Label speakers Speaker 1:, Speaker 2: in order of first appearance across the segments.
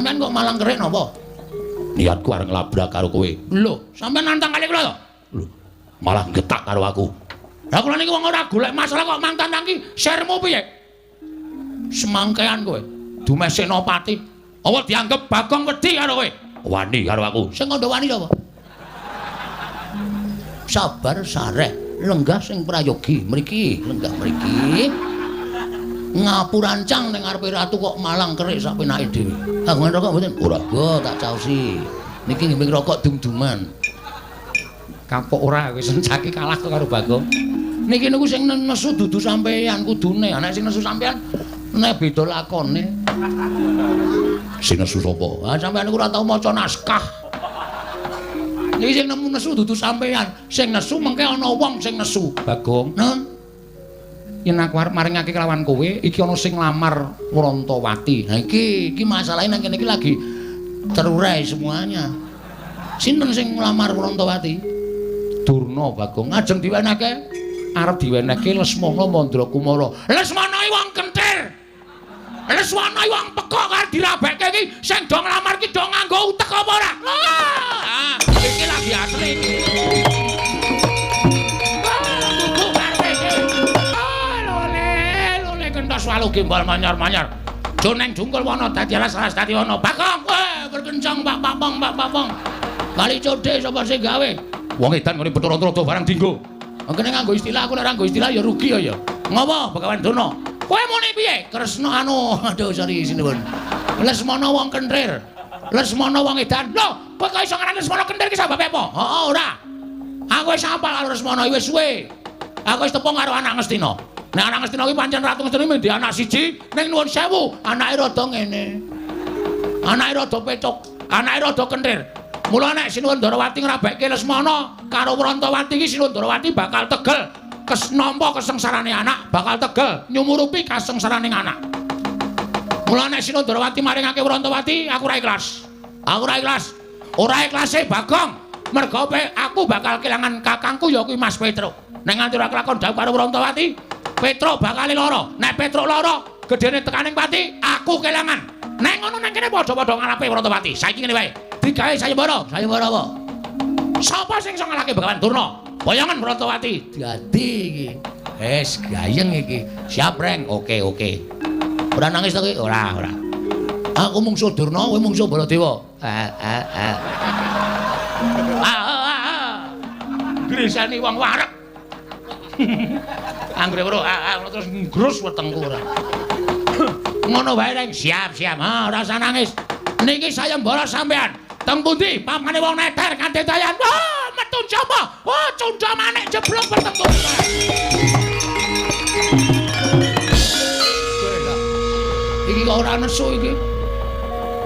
Speaker 1: Sampeyan kok malang kerik napa? Niatku arep nglabrak karo kowe. Lho, sampeyan nantang kali kula to? Lho, malah getak karo aku. Lah kula niki wong ora golek masalah kok mangtantang ki sermu piye? Semangkean kowe. Dumeh Senopati. Apa dianggep Bagong wedi karo kowe? Wani karo aku. Sing kandha wani sapa? Sabar sareh, lenggah sing prayogi mriki, lenggah mriki. Ngapurancang ning ngarepe ratu kok malang kerik sak penake dhewe. Kagungan rokok mboten? Ora. Go tak caosi. Niki ngimbing rokok dum-duman. Kapok ora wis sencaki kalah kok karo Bagong. Niki niku sing nesu dudu sampeyan kudune. Nek sing nesu sampeyan nek beda lakone. Sing nesu sapa? Ah sampeyan niku ora tau maca naskah. Niki sing nemu nesu dudu sampeyan. Sing nesu mengke ana wong sing nesu.
Speaker 2: Bagong,
Speaker 1: Nun.
Speaker 2: Yen aku arep maringake kelawan kowe, iki ana sing nglamar Wrontowati.
Speaker 1: Nah iki iki masalahe nang kene iki lagi terurai semuanya. Sinten sing nglamar Wrontowati?
Speaker 2: Durna, Bagong.
Speaker 1: Ajeng diwenehke?
Speaker 2: Arep diwenehke Lesmana Mandrakumara.
Speaker 1: Lesmana iki wong kentir. Lesmana iki wong pekok karo dirabekke iki sing do nglamar iki do nganggo utek apa ora? Ah, iki lagi asli iki. Ah, kudu karepe iki. Ah, lole, lole kentos walu gembol manyar-manyar. Joneng jungkul wana dadi alas-alas dadi wana. Bagong, weh berkencang Pak Papong, Pak Papong. Kali codhe sapa sing gawe?
Speaker 2: Wong edan ngene Bathara Trada barang dinggo.
Speaker 1: Kene nganggo istilah aku nek ora nganggo istilah ya rugi ya ya. Ngopo Begawan Durna? Kowe muni piye? Kresna anu, aduh sorry sinuwun. Lesmana wong kentir. Lesmana wong edan. Lho, kowe kok iso ngarani Lesmana kentir ki sababe apa? Heeh, ora. Aku wis apal karo Lesmana iki wis suwe. Aku wis tepung karo anak Ngastina. Nek anak Ngastina ki pancen Ratu Ngastina mung anak siji, ning nuwun sewu, anake rada ngene. Anake rada pecuk, anake rada kentir. Mula nek Sinuwun Ndarawati ngrabekke Lesmana karo Wrontowati iki Sinuwun Ndarawati bakal tegel kes nampa kesengsarane anak, bakal tegel nyumurupi kasengsarane anak. Mula nek Sinuwun Ndarawati maringake Wrontowati, aku ora ikhlas. Aku ora ikhlas. Ora ikhlase Bagong. Mergo aku bakal kelangan kakangku ya kuwi Mas Petruk. Nek nganti ora kelakon dhawuh karo Wrontowati, Petruk bakal lara. Nek Petruk lara, gedene tekaning pati, aku kelangan. Nek ngono nang kene padha-padha ngarepe Wrontowati. Saiki ngene wae. Digawe sayembara. Sayembara apa? Sapa sing iso ngalahke Begawan Durna? Boyongan Wrontowati. Dadi iki. Wis gayeng iki. Siap, Reng. Oke, oke. Ora nangis to ki? Ora, ora. Aku mungsuh Durna, kowe mungsuh Baladewa. Ah, ah, ah. Ah, ah, ah. Grisani wong wareg. Anggere weruh ah, ah, terus nggrus wetengku ora. Ngono wae, Reng. Siap, siap. Ah, ora usah nangis. Niki sayembara sampean. Teng pundi pamane wong neter kanthi dayan. Wah, metu sapa? Wah, cundha manik jeblok wetengku. Iki kok ora nesu iki.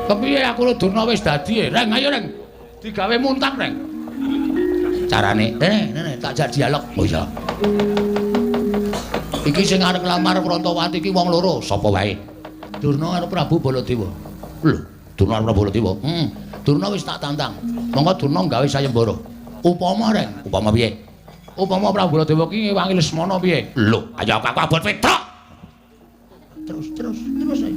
Speaker 1: Kepiye aku lho Durna wis dadi e. Reng, ayo Reng. Digawe muntap, Reng. Carane, rene, tak jak dialog. Oh iya. Iki sing arep nglamar Wrontowati iki wong loro, sapa wae? Durna karo Prabu Baladewa. Lho, Durna karo Prabu Baladewa. Heeh. Durna wis tak tantang. Monggo Durna gawe sayembara. Upama, Reng, upama piye? Upama Prabu Baladewa ki ngewangi Lesmana piye? Lho, ayo aku abot Petruk. Terus, terus, terus ayo.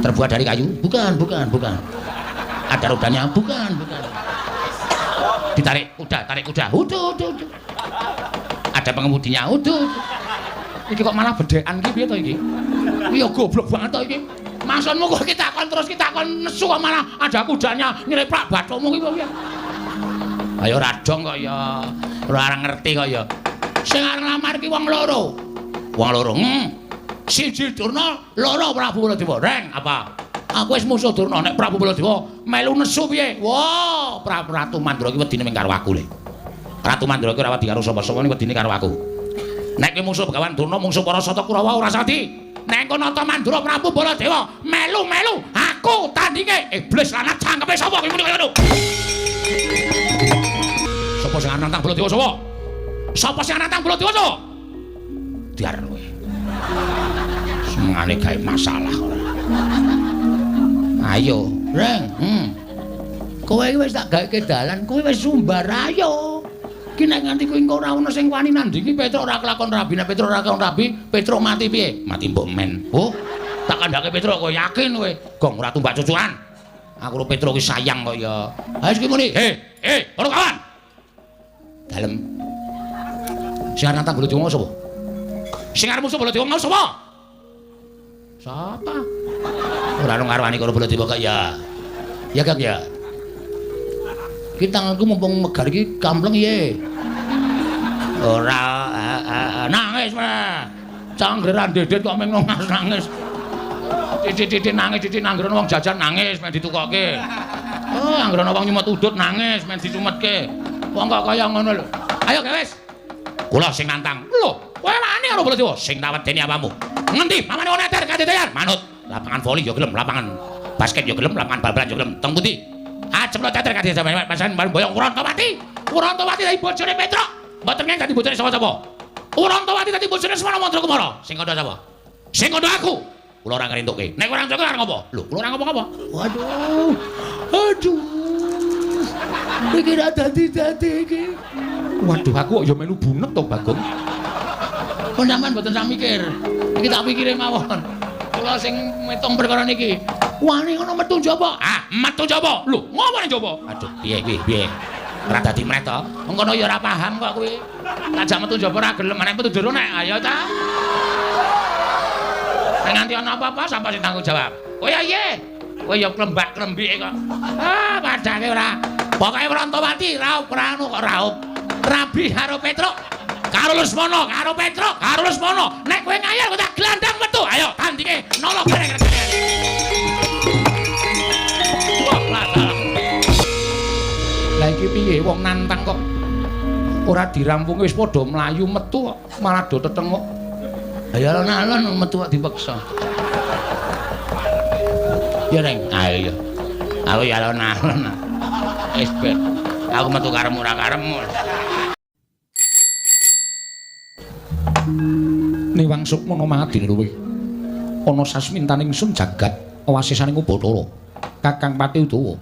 Speaker 1: Terbuat dari kayu? Bukan, bukan, bukan. Ada rodanya? Bukan, bukan. Ditarik kuda, tarik kuda. Udah, udah, udah. Ada pengemudinya? Udah, udah. Iki kok malah bedhekan ki piye to iki? Iya goblok banget to iki. Maksudmu kok kita kon terus kita kon nesu kok malah ada kudanya nyreplak bathukmu ki piye? Ayo radong kok ya. Ora ngerti kok ya. Sing arep nglamar ki wong loro. Wong loro. Siji Durna, loro Prabu Baladewa. Reng, apa? Aku wis musuh Durna, nek Prabu Baladewa melu nesu piye? Wah, Prabu Ratu Mandra ki wedine mung karo aku le. Ratu Mandra ki ora wedi karo sapa-sapa, wedine karo aku. Nek ki musuh Begawan Durna, mungsuh para Sata Kurawa ora sadi. Nek kono Nata Mandra Prabu Baladewa melu-melu aku tandinge iblis lanat cangkeme sapa ki muni kaya ngono. Sapa sing nantang Baladewa sapa? Sapa sing nantang Baladewa sapa? Diar kowe. Senengane gawe masalah ora. Ayo, Reng. Kowe iki wis tak gaweke dalan, kowe wis sumbar ayo. Ki nek nganti kowe engko ora ono sing wani nandingi Petruk ora kelakon rabi, nek Petruk ora kelakon rabi, Petruk mati piye? Mati mbok men. Oh. Tak kandhake Petruk kowe yakin kowe. Gong ora tumbak cucukan. Aku karo Petruk ki sayang kok ya. Ha wis ki muni. He, para kawan. Dalem. Sing arep nantang Baladewa mau sapa? Sing arep musuh Baladewa mau sapa? Sapa? Ora ono ngarwani karo Baladewa kok ya. Ya Kang ya. Ki tanganku mumpung megar iki kampleng piye? Ora nangis mah. Canggeran dedet kok meng nangis. Titik-titik nangis, titik anggere wong jajan nangis men ditukoke. Oh, anggere wong nyumet udut nangis men dicumetke. Wong kok kaya ngono lho. Ayo wis. Kula sing nantang. Lho, kowe wani karo Baladewa sing tak wedeni apamu? Ngendi pamane wong eter kadetean? Manut. Lapangan voli ya gelem, lapangan basket ya gelem, lapangan bal-balan ya gelem. Teng pundi? Ajep lo teter kadetean pasan boyong Wurontowati. Wurontowati dadi bojone Petruk. Mboten ngeng dadi bojone sapa-sapa. Wurontowati dadi bojone Semana Mandrakumara. Sing kandha sapa? Sing kandha aku. Kula ora ngrentuke. Nek ora ngrentuke arep ngopo? Lho, kula ora ngopo-ngopo.
Speaker 2: Waduh. Aduh. Iki ra dadi-dadi iki.
Speaker 1: Waduh, aku kok ya melu bunek to, Bagong.
Speaker 2: Kok sampean mboten sak mikir. Iki tak pikire mawon. Kula sing metung perkara niki. Wani ngono metu njaba.
Speaker 1: Ah, metu njaba. Lho, ngopo ning njaba? Aduh, piye kuwi, piye? Ora dadi mret to.
Speaker 2: Engkono ya ora paham kok kuwi. Tak jak metu njaba ora gelem, nek metu jero nek ayo ta. Nek nganti ana apa-apa sapa sing tanggung jawab? Oh ya iya. Kowe ya klembak-klembike kok. Ah, padake ora. Pokoke Wurontowati raup ora anu kok raup.
Speaker 1: Rabi karo Petruk. Karo Lesmana, karo Petruk, karo Lesmana. Nek kowe ngayal kowe tak glandang metu. Ayo tandinge nolo bareng. Wah, lah.
Speaker 2: Lah iki piye wong nantang kok ora dirampungi wis padha mlayu metu kok malah do tetenguk. Lah ya alon-alon metu kok dipeksa.
Speaker 1: Ya Reng, ayo. Aku ya alon-alon. Wis ben. Aku metu karepmu ora karepmu.
Speaker 2: Niwang sukmana mahadin luwih. Ana sasmintaning sun jagat wasisaning Ubathara. Kakang Pati Udawa.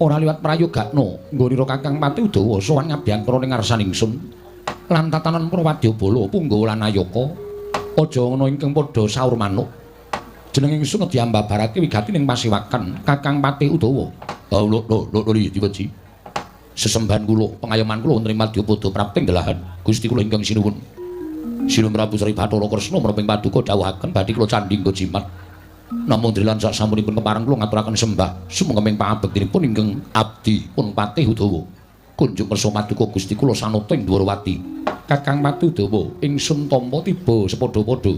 Speaker 2: Ora liwat prayogakna nggonira Kakang Pati Udawa sowan ngabiyangkara ning ngarsaning sun. Lan tatanan para wadyabala punggawa lan ayaka aja ana ingkang padha saur manuk. Jeneng ingsun diambabarake wigati ning pasiwakan Kakang Pati Udawa.
Speaker 1: Oh lho lho lho diweji. Sesembahan kula pengayoman kula wonten ing madyapada prapting delahan Gusti kula ingkang sinuwun. Sinuwun Prabu Sri Bathara Kresna menapa ing paduka dawuhaken badhe kula candhi nggo jimat. Namung drilan sak sampunipun kepareng kula ngaturaken sembah sumangga pangabektinipun ingkang abdi pun Patih Udawa. Kunjuk kersa paduka Gusti kula sanata ing Dwarawati.
Speaker 2: Kakang Pati Udawa ingsun tampa tiba sepadha-padha.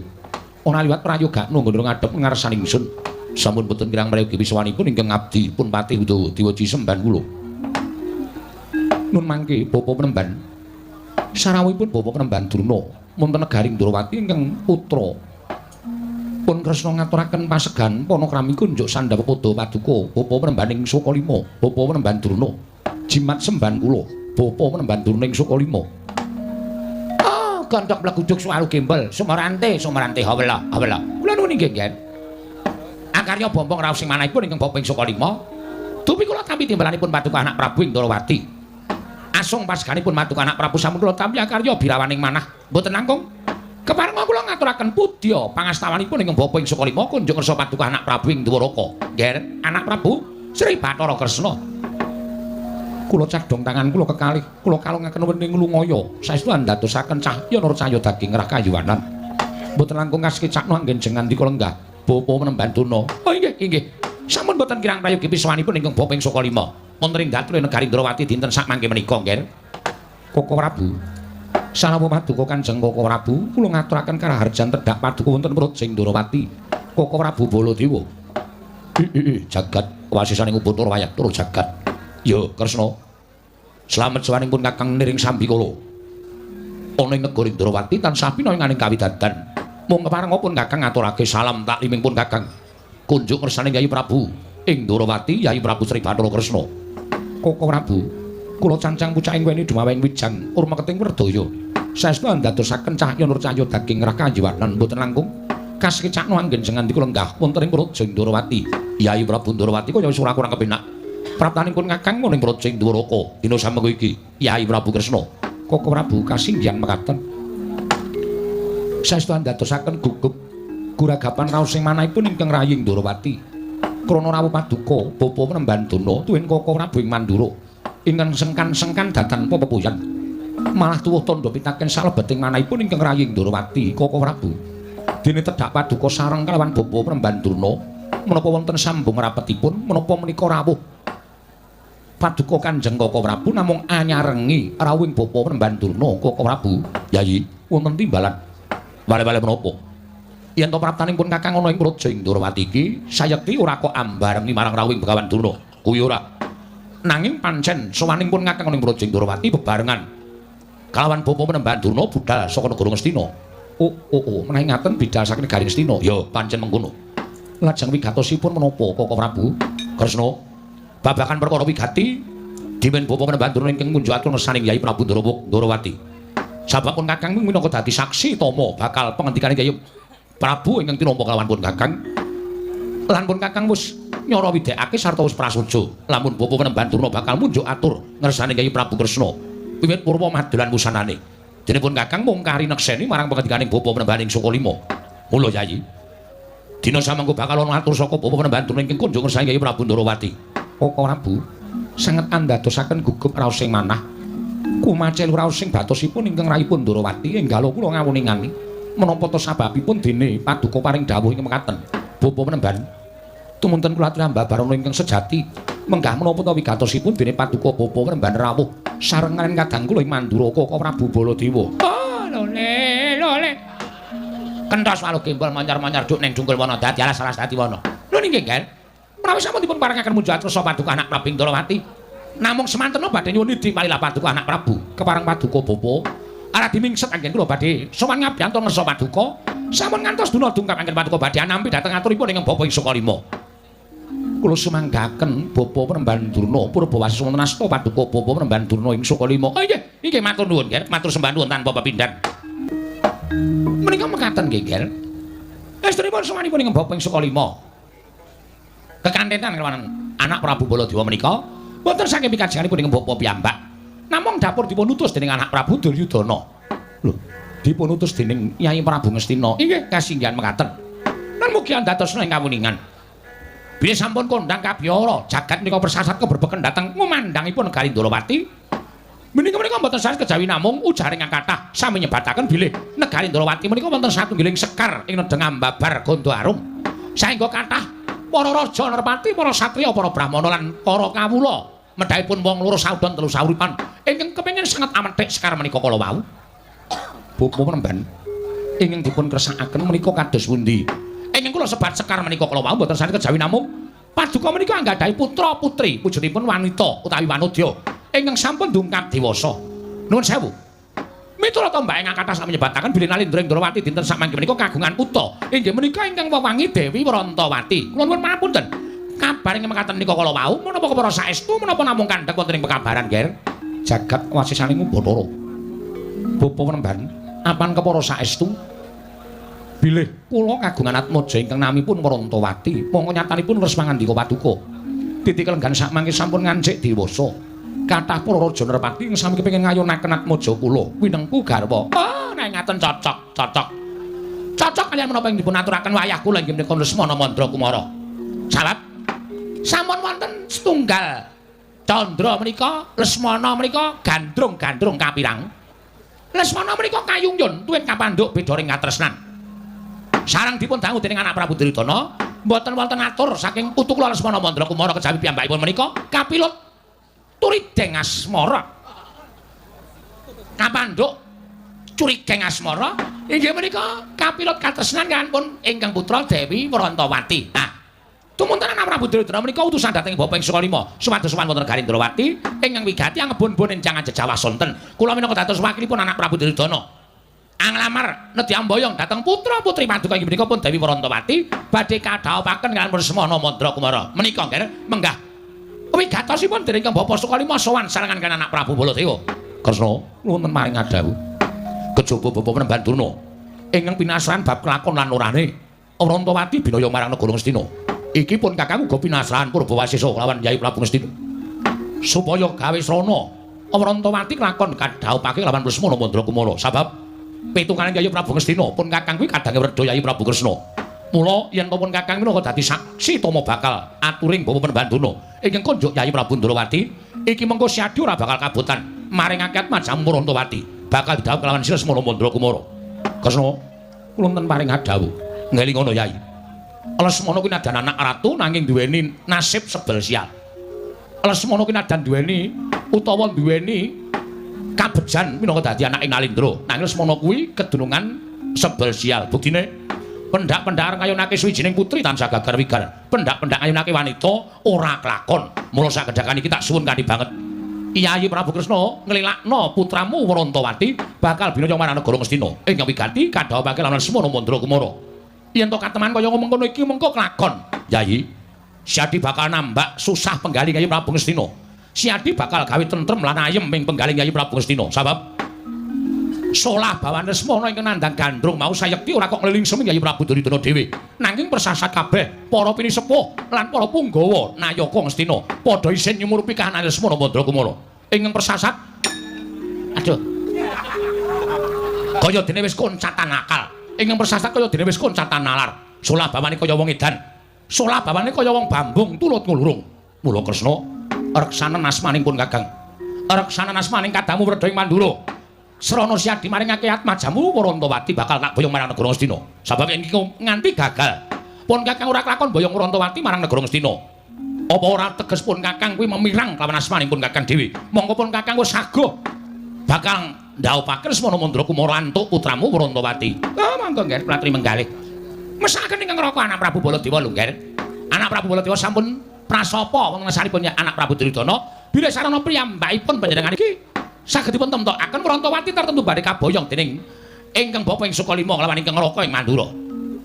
Speaker 2: Ora liwat prayogakna nggon ngadhep ngarsaning ingsun.
Speaker 1: Sampun boten kirang prayogi wiswanipun ingkang abdi pun Patih Udawa diweji sembahan kula.
Speaker 2: Nun mangke bapa penemban. Sarawuhipun bapa penemban Durna wonten negaring Dwarawati ingkang putra. Pun Kresna ngaturaken pasegan panakrami kunjuk sandhap pada paduka bapa penemban ing Sukalima, bapa penemban Durna. Jimat sembahan kula, bapa penemban Durna ing Sukalima.
Speaker 1: Ah, gondok mleguduk suwaru gembel, sumarante, sumarante hawela, hawela. Kula nuwun inggih, Ngen. Akarya bombong raos sing manahipun ingkang bapa ing Sukalima. Dupi kula tampi timbalanipun paduka anak Prabu ing Dwarawati. Asung paseganipun paduka anak Prabu sampun kula tampi akarya birawaning manah. Mboten langkung keparenga kula ngaturaken pudya pangastawanipun ingkang bapa ing Sukalima kunjung kersa paduka anak Prabu ing Dwaraka. Nggih, anak Prabu Sri Bathara Kresna.
Speaker 2: Kula cadhong tangan kula kekalih, kula kalungaken wening lungaya. Saestu andadosaken cahya nur cahya daging rah kayuwanan. Mboten langkung kasekecakno anggen jenengan dika lenggah bapa penemban Durna.
Speaker 1: Oh inggih, inggih. Sampun boten kirang prayogi piswanipun ingkang bapa ing Sukalima. Wonten ing datul negari Ndrawati dinten sak mangke menika, nggih.
Speaker 2: Koko Prabu. Sarawuh paduka Kanjeng Koko Prabu, kula ngaturaken karaharjan tedhak paduka wonten Praja Ndrawati. Koko Prabu Baladewa.
Speaker 1: Jagat wasisaning Ubathara wayah tur jagat. Ya, Kresna. Slamet sawanipun Kakang niring sambikala. Ana ing negara Ndrawati tansah pinaringaning kawidadan. Mung keparenga pun Kakang ngaturake salam takliming pun Kakang. Kunjuk ngersane Yayi Prabu ing Ndrawati, Yayi Prabu Sri Bathara Kresna.
Speaker 2: Koko Prabu, kula cancang pucaking weni dumaweng wijang urma keting werdaya. Saestu andadosaken cahya nur cahya daging rah kajiwanan mboten langkung kasekecakno anggen jenengan dika lenggah wonten ing Praja Ndrawati.
Speaker 1: Yayi Prabu Ndrawati kaya wis ora kurang kepenak. Praptanipun Kakang wonten ing Praja Dwaraka dina samengko iki, Yayi Prabu Kresna.
Speaker 2: Koko Prabu kasinggihan mekaten. Saestu andadosaken gugup Guragapan raos sing manahipun ingkang rayi Ndorowati. Krana rawuh paduka Bapa Panembahan Durna tuwin Kaka Prabu ing Mandura ingkang sengkan-sengkan datan pepepuyan. Malah tuwuh tandha pitaken salebeting manahipun ingkang rayi Ndorowati Kaka Prabu. Dene tedhak paduka sareng kalawan Bapa Panembahan Durna menapa wonten sambung rapetipun menapa menika rawuh paduka Kanjeng Kaka Prabu namung anyarengi rawuhing Bapa Panembahan Durna Kaka Prabu. Yayi wonten timbalan. Wale-wale menapa? Yen to praptaning pun Kakang ana ing Praja Ndorowati iki sayekti ora kok ambarengi marang rawuhing Begawan Durna. Kuwi ora. Nanging pancen sowaning pun Kakang ana ing Praja Ndorowati bebarengan kalawan Bapa Panembahan Durna budal saka negara Ngastina. Oh, oh, oh, menawi ngaten bidal saking negari Ngastina. Ya, pancen mengkono. Lajeng wigatosipun menapa Kaka Prabu? Kresna, babagan perkara wigati dimen Bapa Panembahan Durna ingkang munjuk atur ngersaning Yai Prabu Ndorowati. Sabab pun Kakang minangka dadi saksi tama bakal pangandikane Yai Prabu ingkang tinampa kalawan pun Kakang. Lan pun Kakang wis nyara widekake sarta wis prasaja lamun Bapa Panembahan Durna bakal munjuk atur ngersane Kyai Prabu Kresna wiwit purwa madolan wusanane. Dene pun Kakang mung kari nekseni marang pangandikaning Bapa Panembahan ing Sukalima. Mula Yayi, dina samangko bakal ana atur saka Bapa Panembahan Durna ingkang kunjung ngersane Kyai Prabu Ndorowati. Kaka Prabu sanget andadosaken gugup raos sing manah. Kumacel raos sing batosipun ingkang rayipun Ndorowati enggalo kula ngawuningani menapa to sababipun dene paduka paring dawuh ing mekaten. Bapa Panembahan tumunten kula aturi ambabarana ingkang sejati menggah menapa to wigatosipun dene paduka Bapa Panembahan rawuh sareng kaliyan kadang kula ing Mandura Kaka Prabu Baladewa.
Speaker 1: Oh, lole lole. Kenthos waluh gembol manyar-manyar duk ning dungkul wana dadi alas-alas dadi wana. Lho nggih, Ger. Menawi sampun dipun parengaken munjuk atur paduka anak Prabu Ndorowati. Namung semantena badhe nyuwun nidhi palilah paduka anak Prabu kepareng paduka bapa. Aradi mingset anggen kula badhe sowan ngabyanto ngersa paduka. Sampun ngantos duna dungkap anggen paduka badhe anampi dhateng aturipun ingkang Bapa ing Sukalima.
Speaker 2: Kula sumanggaken Bapa Panembahan Durna purbawasa wonten asta paduka Bapa Panembahan Durna ing Sukalima.
Speaker 1: Oh nggih, inggih matur nuwun, Ger. Matur sembah nuwun tanpa pepindhan. Menika mekaten nggih, Ger. Estunipun sowanipun ingkang Bapa ing Sukalima. Kekantenan kelawan anak Prabu Baladewa menika wonten saking pikajenganipun ingkang Bapa piyambak. Namung dapur dipun utus dening anak Prabu Duryudana.
Speaker 2: Lho, dipun utus dening Nyai Prabu Ngastina.
Speaker 1: Inggih, kasinggihan mekaten. Lan mugi andhatosna ing kawuningan. Bilih sampun kondhang kabiyara jagat menika persasat keberbeken dhateng ngumandhangipun negari Ndorowati. Menika menika mboten sanes kejawi namung ujaring ingkang kathah sami nyebataken bilih negari Ndorowati menika wonten satunggiling sekar ing nedheng ambabar Ganda Arum. Saengga kathah para raja nerpati, para satriya, para brahmana lan para kawula medhahipun wong loro saudon telu sauripan ingkang kepengin sanget amethik sekar menika kala wau.
Speaker 2: Bapa Panembahan ingkang dipun kersakaken menika kados pundi?
Speaker 1: Ingkang kula sebat sekar menika kala wau mboten sanes kejawi namung paduka menika anggadhahi putra putri wujudipun wanita utawi wanodya ingkang sampun dungkap dewasa. Nuwun sewu. Miturut tembak ingkang kathah sami nyebataken bilih Nalendra ing Ndorowati dinten samangke menika kagungan putra inggih menika ingkang wewangi Dewi Wrantawati. Kula nuwun pangapunten. Kabar ing mekaten menika kala wau menapa kepara saestu menapa namung kandhek wonten ing pekabaran, Ger?
Speaker 2: Jagat wasisaning Bathara. Bapa Panembahan apan kepara saestu bilih kula kagungan atmaja ingkang namipun Wrantawati mongko nyatanipun leres pangandika paduka. Titik lenggan sakmangke sampun ngancik dewasa. Kathah para raja nerpati ingkang sami kepengin ngayonaken atmaja kula winengku garwa.
Speaker 1: Oh, nek ngaten cocok, cocok. Cocok kaliyan menapa ing dipun aturaken wayah kula inggih menika Lesmana Mandra Kumara. Sabab sampun wonten setunggal candra menika Lesmana menika gandrung-gandrung kapirang. Lesmana menika kayungyun tuwin kapandhuk beda ring katresnan. Sareng dipun dangu dening anak Prabu Duryudana, mboten wonten atur saking putu kula Lesmana Mandra Kumara kejawi piyambakipun menika kapilut turideng asmara. Kapandhuk curigeng asmara inggih menika kapilut katresnan kanpun ingkang putra Dewi Wrantawati. Nah, tumunten anak Prabu Duryudana menika utusan dhateng Bapa ing Sukalima supados sowan wonten negari Ndorowati ingkang wigati angebun-bun encangan jejawah sonten. Kula minangka dados wakilipun anak Prabu Duryudana. Anglamar nedhi amboyong dhateng putra-putri paduka inggih menika pun Dewi Wrantawati badhe kadhawuhaken kaliyan Lesmana Mandra Kumara. Menika nggih menggah wigatosipun dening Bapa Sukalima sowan sarengan kaliyan anak Prabu Baladewa.
Speaker 2: Kresna nuwun maring adhawuh. Kejaba Bapa Panembahan Durna ingkang pinasran bab kelakon lan orane Wrantawati binaya marang negara Ngastina. Iki pun Kakang uga pinasran purbawasesa kelawan Yai Prabu Ngastina. Supaya gawe srana Wrantawati kelakon kadhawuhake kelawan Lesmana Mandra Kumara. Sabab pitungane Yai Prabu Ngastina pun Kakang kuwi kadange wredha Yai Prabu Kresna. Mula yen to pun Kakang minangka dadi saksi tama bakal aturing Bapak Penemban Dana ingkang konjuk Yayi Prabu Ndrawati iki mengko Siadi ora bakal kabotan maringake atmajamu Prantawati bakal didhawuh kelawan Sri Lesmana Mandra Kumara. Kresna kula wonten paring adhawuh. Ngeling ngono Yayi. Lesmana kuwi nadan anak ratu nanging duweni nasib sebel sial. Lesmana kuwi nadan duweni utawa duweni kabejan minangka dadi anake Nalindra. Nanging Lesmana kuwi kedunungan sebel sial. Buktine pendak-pendak ngayunake suwijining putri tansah gagar wigar. Pendak-pendak ngayunake wanita ora klakon. Mula sakedhakan iki tak suwun kanthi banget. Yayi Prabu Kresna nglilakno putramu Wrantawati bakal binaya marang negara Ngastina. Ingkang wigati kadhawuhake lawan Lesmana Mandra Kumara. Yen to kateman kaya mengkono iki mengko klakon. Yayi, Siadi bakal nambak susah penggalih Yayi Prabu Ngastina. Siadi bakal gawe tentrem lan ayem ing penggalih Yayi Prabu Ngastina. Sabab solah bawan Lesmana ingkang nandhang gandrung mau sayekti ora kok ngliling semi Yayi Prabu Duryudana dhewe. Nanging persasat kabeh para pinisepuh lan para punggawa nayaka Ngastina padha isin nyumurupi kahanan Lesmana Mandra Kumara. Ingkang persasat aduh kaya dene wis koncatan akal. Ingkang persasat kaya dene wis koncatan nalar. Solah bawane kaya wong edan. Solah bawane kaya wong bambung tulut nglurung. Mula Kresna reksanen asmaning pun Kakang. Reksanen asmaning kadamu wredha ing Mandura. Srana Siadi maringake atmajamu Wrantawati bakal tak boyong marang negara Ngastina. Sabab yen iki nganti gagal, pun Kakang ora klakon boyong Wrantawati marang negara Ngastina. Apa ora teges pun Kakang kuwi memirang kelawan asmaning pun Kakang dhewe. Mongko pun Kakang wis saguh bakal ndhawuhake Lesmana Mandra Kumara antuk putramu Wrantawati. Oh, monggo nggih kula aturi menggalih. Mesakaken ingkang Raka anak Prabu Baladewa lho nggih. Anak Prabu Baladewa sampun prasapa wonten ngarsanipun anak Prabu Duryudana bilih sarana piyambakipun panjenengan iki saged dipun temtokaken Wrantawati tartemtu badhe kaboyong dening ingkang bapa ing Sukalima kelawan ingkang Raka ing Mandura.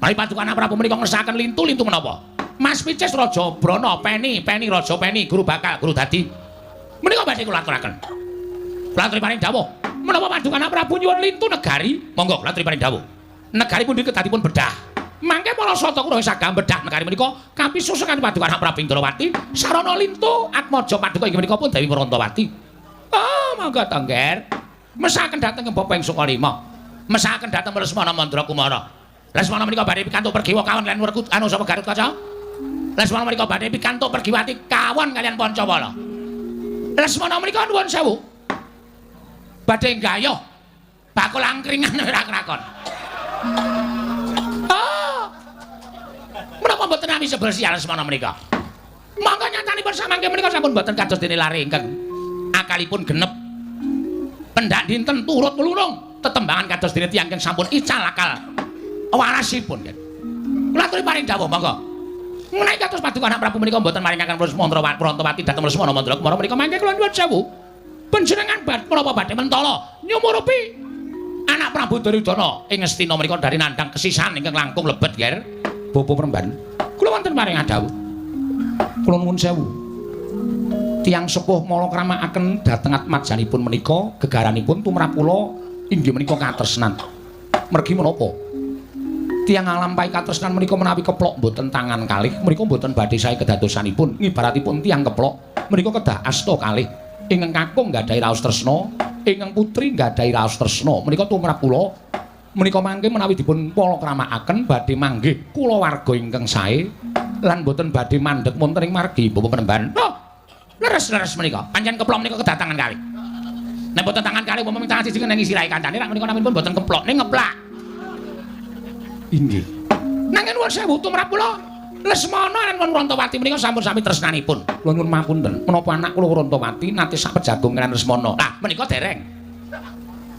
Speaker 2: Menawi paduka anak Prabu menika ngersakaken lintu-lintu menapa? Mas Picis Raja Brana Peni, Peni Raja Peni, guru bakal guru dadi. Menika badhe kula aturaken. Kula aturi paring dawuh. Menapa paduka anak Prabu nyuwun lintu negari? Monggo kula aturi paring dawuh. Negari pundi kedadipun bedah. Mangke para sata kula sagah bedah negari menika kapisusukan paduka anak Prabu Indrawati sarana lintu atmaja paduka inggih menika pun Dewi Wrantawati. Oh, monggo to, Ngger. Mesaken dhateng Bapak ing Sukalima. Mesaken dhateng Lesmana Mandra Kumara. Lesmana menika badhe pikantuk pergiwa kawon lan werkut anu sapa Gatotkaca? Lesmana menika badhe pikantuk pergiwati kawon kalian Pancawala. Lesmana menika nuwun sewu. Badhe nggayuh bakul angkringan ora krakon. Oh. Menapa mboten nami sebel sial Lesmana menika? Monggo nyatanipun samangke menika sampun mboten kados dene lare ingkang akalipun genep pendak dinten turut mlurung tetembangan kados dene tiyang ingkang sampun ical akal warasipun. Kula aturi paring dawuh monggo. Menawi kados paduka anak Prabu menika mboten maringaken Prantawati dhateng Lesmana Mandra Kumara menika mangke kula nyuwun sewu. Panjenengan menapa badhe mentala nyumurupi anak Prabu Duryudana ing Ngastina menika dari nandhang kesisan ingkang langkung lebet, Ger. Bapak Peremban, kula wonten paring dawuh. Kula nuwun sewu. Tiyang sepuh mala kramakaken dhateng atmajanipun menika gegaranipun tumrap kula inggih menika katresnan. Mergi menapa? Tiyang nglampahi katresnan menika menawi keplok mboten tangan kalih, menika mboten badhe sae kedadosanipun. Ngibaratipun tiyang keplok menika kedah asta kalih. Ingkang kakung nggadahi raos tresna, ingkang putri nggadahi raos tresna. Menika tumrap kula menika mangke menawi dipun pala kramakaken badhe manggih kulawarga ingkang sae lan mboten badhe mandheg wonten ing margi Bapak Penemban. Oh, leres-leres menika. Pancen keplok menika kedatangan kalih. Nek mboten tangan kalih umpama tangan siji ngenengi sirahe kancane rak menika naminipun mboten keplok, ning ngeplak. Inggih. Nanging nuwun sewu tumrap kula Lesmana lan Wrantawati menika sampun sami tresnanipun. Kula nyuwun mapunten, menapa anak kula Wrantawati nate sak pejagung kaliyan Lesmana? Lah menika dereng.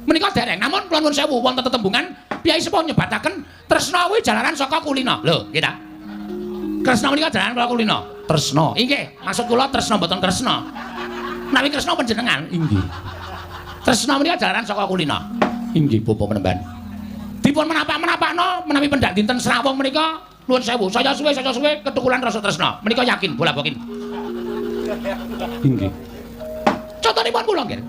Speaker 2: Menika dereng. Namun kula nyuwun sewu wonten tetembungan piyai sepuh nyebataken tresna kuwi jalaran saka kulina. Lho, nggih ta? Kresna menika jalaran kula kulina. Tresna. Inggih, maksud kula tresna mboten Kresna. Menawi Kresna panjenengan, inggih. Tresna menika jalaran saka kulina. Inggih, Bapak Penemban. Dipun menapak-menapakno menawi pendak dinten srawung menika nuwun sewu, saya suwe ketukulan rasa tresna. Menika yakin bola bokin. Inggih. Contonipun kula nggih.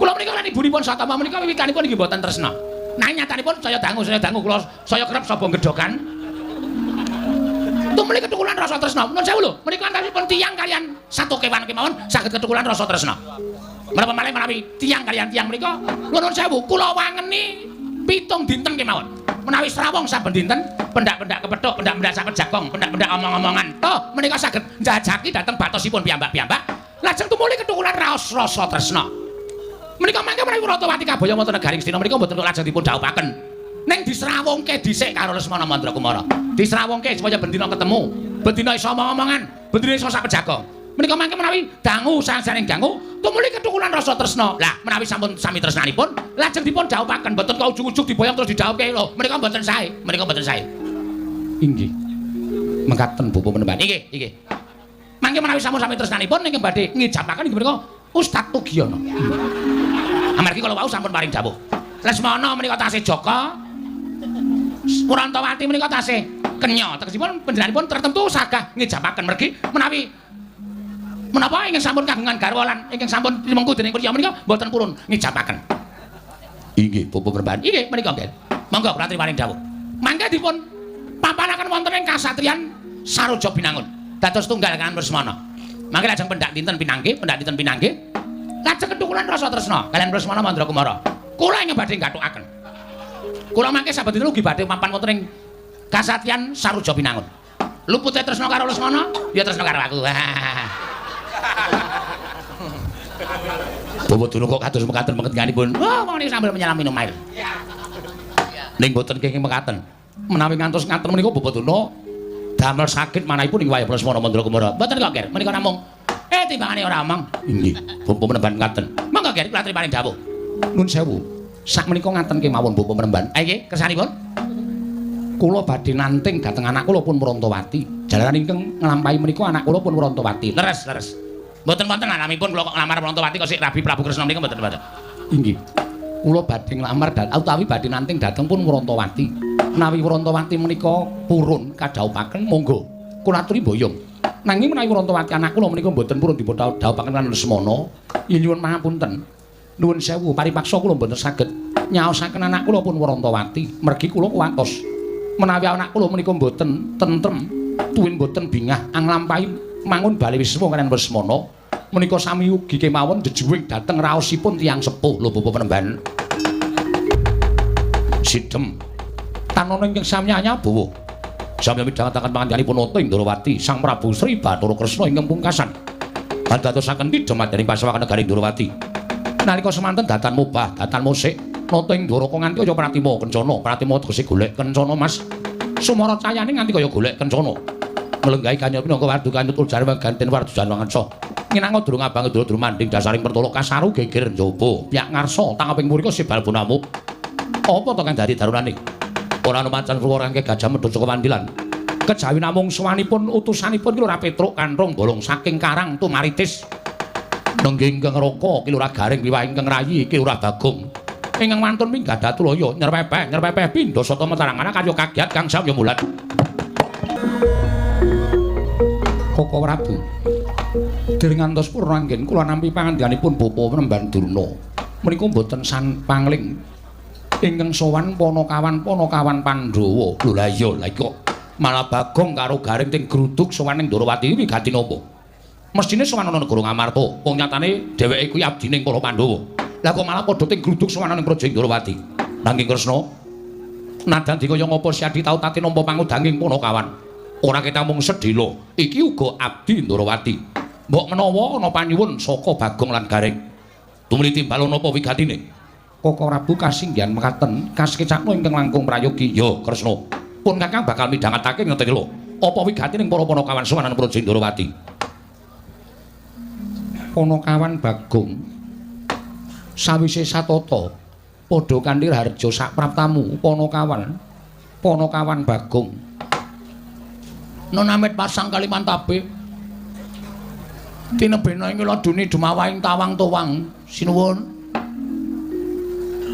Speaker 2: Kula menika lan ibunipun Satama menika wiwitanipun inggih mboten tresna. Nanging nyatanipun saya dangu kula saya kerep saba gedhokan. Tumuli ketukulan rasa tresna. Nuwun sewu lho, menika antawisipun tiyang kalian satu kewan kemawon saged ketukulan rasa tresna. Menapa malih menawi tiyang kalian tiyang menika nuwun sewu kula wangeni 7 dinten kemawon.
Speaker 1: Menawi srawung saben dinten, pendak-pendak kepethuk, pendak-pendak sak pejagong, pendak-pendak omong-omongan. Toh menika saged njajaki dhateng batosipun piyambak-piyambak. Lajeng tumuli kethukulan raos rasa tresna. Menika mangke menawi Wurantawati kaboyo wonten negaring Astina menika mboten kok lajeng dipun dhawuhaken. Ning disrawungke dhisik karo Lesmana Mandrakumara. Disrawungke supaya bendina ketemu, bendina iso omong-omongan, bendina iso sak pejagong. Menika mangke menawi dangu sasaring dangu tumuli kethukulan rasa tresna. Lah menawi sampun sami tresnanipun lajeng dipun dhawuhaken, mboten kok ujug-ujug diboyong terus didhawuhke lho. Menika mboten sae, menika mboten sae.
Speaker 2: Inggih. Mekaten Bapak Penemban.
Speaker 1: Inggih, inggih. Mangke menawi sampun sami tresnanipun ingkang badhe ngijabaken inggih menika Ustaz Tugiono. Amargi kala wau sampun paring dawuh. Lesmana menika tasih Jaka, Wurantawati menika tasih kenya. Tegesipun panjenenganipun tertentu sagah ngijabaken mergi menawi menapa ingkang sampun kagungan garwa lan ingkang sampun tinimengku dening priya menika mboten purun ngijabaken.
Speaker 2: Inggih, Bapak Penemban.
Speaker 1: Inggih menika nggih. Monggo kula aturi paring dawuh. Mangke dipun papanaken wonten ing kasatriyan Saroja Binangun. Dados tunggal kaliyan Lesmana. Mangke lajeng pendak dinten pinanggih, pendak dinten pinanggih. Lajeng kethukulan rasa tresna kaliyan Lesmana Mandrakumara. Kula ingkang badhe nggathukaken. Kula mangke saben dinten ugi badhe mapan wonten ing kasatriyan Saroja Binangun. Lupute tresna karo Lesmana, ya tresna karo aku.
Speaker 2: Bapak Durna kok kados mekaten pengertianipun.
Speaker 1: Wah, wong niki sambil menyelam minum air.
Speaker 2: Ning boten kenging mekaten. Menawi ngantos ngaten menika Bapak Durna damel sakit manahipun ing wayah Lesmana Mandrakumara.
Speaker 1: Mboten kok, Ger. Menika namung timbangane ora omong.
Speaker 2: Inggih, Bapak Penemban ngaten.
Speaker 1: Monggo, Ger, kula aturi paring dawuh.
Speaker 2: Nun sewu. Sakmenika ngaten kemawon Bapak Penemban.
Speaker 1: Nggih, kersanipun.
Speaker 2: Kula badhe nanting dhateng anak kula pun Wurantawati. Jalaran ingkang nglampahi menika anak kula pun Wurantawati.
Speaker 1: Leres, leres. Mboten wonten alamipun kula kok nglamar Wurantawati kok sik rabi Prabu Kresna menika mboten wonten.
Speaker 2: Inggih. Kula badhe nglamar utawi badhe nanting dhateng pun Wurantawati. Menawi Wurantawati menika purun kadhawuhaken monggo kula aturi mboyong. Nanging menawi Wurantawati anak kula menika mboten purun dipun dhawuhaken lan Lesmana, yen nyuwun pangapunten. Nuwun sewu paripaksa kula mboten saged nyaosaken anak kula pun Wurantawati, mergi kula kuwatos. Menawi anak kula menika mboten tentrem, tuwin mboten bingah anglampahi mangun bali wisma kaliyan Lesmana, menika sami ugi kemawon jejuwing dhateng raosipun tiyang sepuh lho Bapak Penemban. Sidem tanana ingkang samyanya bawa. Samya midhangetaken pangandikanipun Nata Indrawati, Sang Prabu Sri Bathara Kresna ingkang pungkasan. Andadosaken tidhem dening pasawakan negari Indrawati. Nalika semanten datan mubah, datan musik, Nata ing Dwaraka nganti kaya Pratima Kencana, Pratima tegese golek kencana Mas. Sumara cayane nganti kaya golek kencana. Nglenggahi kanya pinangka wardu kanut ujar ganten wardu janwangansa. Nginanga durung abang durung manding dasaring pertolo kasaru geger njaba. Piyak ngarsa tangaping murika sebal bonamu. Apa to kang dadi darunane? Ora ana macan ruwa rangke gajah medhot saka wandilan. Kejawi namung sowanipun utusanipun ki Lurah Petruk kanrung bolong saking karang tumaritis. Nenggih ingkang raka ki Lurah Garing wiwah ingkang rayi ki Lurah Bagong. Ingkang wantun minggah datulaya nyerpepeh nyerpepeh pindha sata metarangana karya kagiat kang samya mulat. Koko Prabu dereng ngantos purna anggen kula nampi pangandikanipun Bapak Penemban Durna. Menika mboten san pangling ingkang sowan panakawan-panakawan Pandhawa. Lho lah iya, lah kok malah Bagong karo Garing ting gruduk sowan ning Ndorowati wigati napa? Mesthine sowan ana negara Ngamarta. Wong nyatane dheweke kuwi abdine para Pandhawa. Lah kok malah padha ting gruduk sowan ning Praja Ndorowati. Nanging Kresna, nadan dikaya ngapa Siadi tau tate nampa pangudanging panakawan. Ora ketang mung sedhela, iki uga abdi Ndorowati. Mbok menawa ana panyuwun saka Bagong lan Garing. Tumuli timbal napa wigatine? Koko Prabu kasinggihan mekaten kasekecakno ingkang langkung prayogi. Ya Kresna, pun Kakang bakal midhangetake ngerti lho. Apa wigatine para panakawan sowan Praja Ndorowati? Panakawan Bagong sawise satata padha kanthi harja sak praptamu panakawan panakawan Bagong.
Speaker 1: Nun amit pasang Kalimantabe. Tinebena ing laduni dumawahing tawang towang. Sinuwun.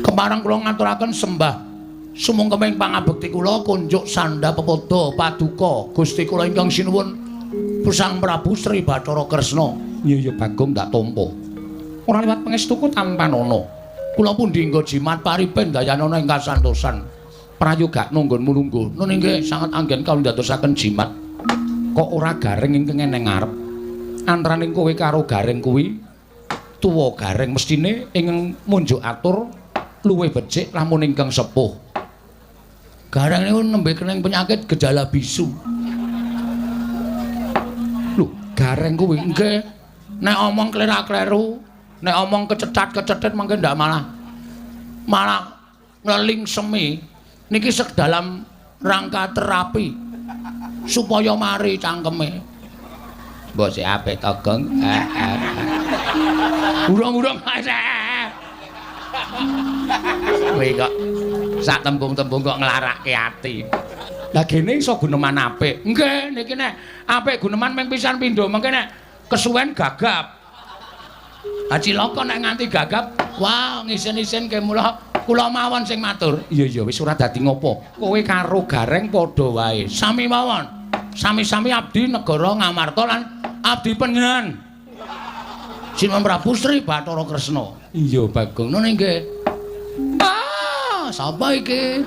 Speaker 1: Kepareng kula ngaturaken sembah sumungkeming pangabekti kula kunjuk sandha pepoda paduka Gusti kula ingkang sinuwun Sang Prabu Sri Bathara Kresna.
Speaker 2: Iya ya Bagong tak tampa. Ora liwat pangestuku tampanana.
Speaker 1: Kula pundi nggo jimat paripen dayanana ing kasantosan.
Speaker 2: Prayogakna nggonmu lungguh.
Speaker 1: Nun inggih sanget anggen kawula ndadosaken jimat.
Speaker 2: Kok ora Gareng ingkang eneng ngarep? Antaraning kowe karo Gareng kuwi tuwa Gareng mesthine ingkang munjuk atur luwih becik lamun ingkang sepuh.
Speaker 1: Gareng niku nembe kening penyakit gejala bisu. Lho, Gareng kuwi nggih. Nek omong klera-kleru, nek omong kececat-kecetit mangke ndak malah malah ngleling semi. Niki sek dalam rangka terapi supaya mari cangkeme. Mbok sik apik to, Gong. Urung-urung. Kowe kok sak tembung-tembung kok nglarake ati. Lah gene iso guneman apik. Nggih, niki nek apik guneman ping pisan pindho, mengke nek kesuwen gagap. Ha cilaka nek nganti gagap, wah ngisin-isin ke mula kula mawon sing matur.
Speaker 2: Iya iya wis ora dadi ngopo. Kowe karo Gareng padha wae.
Speaker 1: Sami mawon. Sami-sami abdi negara Ngamarta lan abdi panjenengan. Sinuwun Prabu Sri Bathara Kresna.
Speaker 2: Iya, Bagong.
Speaker 1: Ngono nggih. Ah, sapa iki?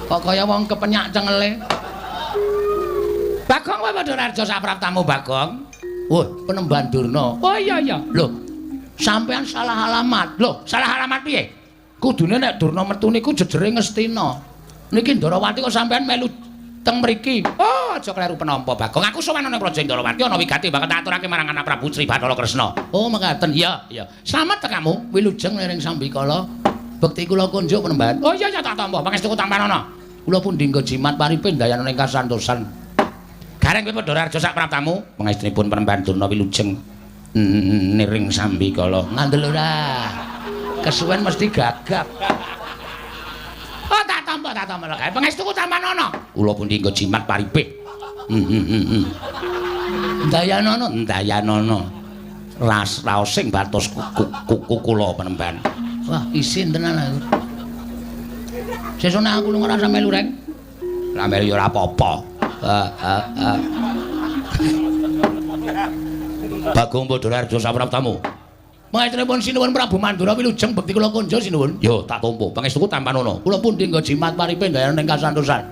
Speaker 1: Kok kaya wong kepenyak cengele. Bagong kowe padha raja sapraptamu, Bagong. Wah, Penemban Durna.
Speaker 2: Oh iya iya.
Speaker 1: Lho, sampean salah alamat. Lho, salah alamat piye? Kudune nek Durna metu niku jejere Ngastina. Niki Ndarawati kok sampean melu teng mriki. Oh, aja kleru penampa, Bagong. Aku sowan ana Praja Ndarawati ana wigati bakal tak aturake marang anak Prabu Sri Bathara Kresna. Oh, mekaten. Iya, iya. Slamet tekamu, wilujeng liring sambikala. Bekti kula kunjuk Penemban. Oh iya iya tak tampa, pangestuku tampanana. Kula pundi nggo jimat paripe ndayana ing kasantosan. Gareng kowe padha raja sak praptamu, pangestunipun Penemban Durna wilujeng niring sambikala. Ngandel ora. Kesuwen mesti gagap. Oh tak tampa lho. Pangestuku tampanana. Kula pundi nggo jimat paripe. Ndayanana, ndayanana. Ras raosing batos kuku kula Penemban. Wah, isin tenan aku. Sesuk nek aku lunga ora melu, Reng. Ora melu ya ora apa-apa. Bagong Badararja sapraptamu. Pangestunipun sinuwun Prabu Mandura wilujeng bekti kula kunjuk sinuwun. Yo tak tampa. Pangestuku tampanana. Kula pundi nggo jimat paripe ndayana ing kasantosan.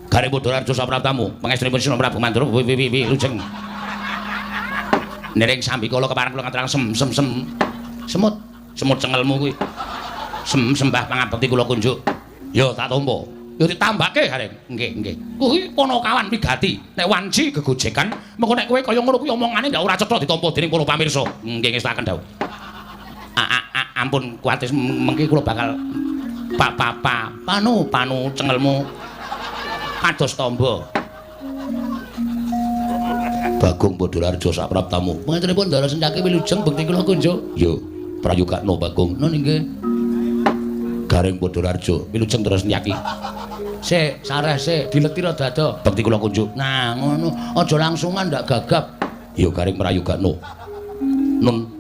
Speaker 1: Gareng Badararja sapraptamu. Pangestunipun sinuwun Prabu Mandura wilujeng. Niring sambikala kepareng kula ngaturaken sem sem sem. Semut, semut cengelmu kuwi. Sem sembah pangabekti kula kunjuk. Yo tak tampa. Yo ditambahke Gareng. Nggih, nggih. Kuwi Panakawan wigati. Nek wanci gegojekan, mengko nek kowe kaya ngono kuwi omongane ndak ora cetha ditampa dening para pamirsa. Nggih ngestakaken dawuh. Ampun kuwatir mengki kula bakal pa pa pa panu panu cengelmu kados tamba. Bagong Badararja sapraptamu. Pangestunipun Ndara Sencaki wilujeng bekti kula kunjuk. Yo prayogakno Bagong. Nun nggih. Gareng Badararja wilujeng Ndara Sencaki. Sik, sareh sik, dileti rada ado. Bekti kula kunjuk. Nah, ngono. Aja langsungan ndak gagap. Ya Gareng prayogakno. Nun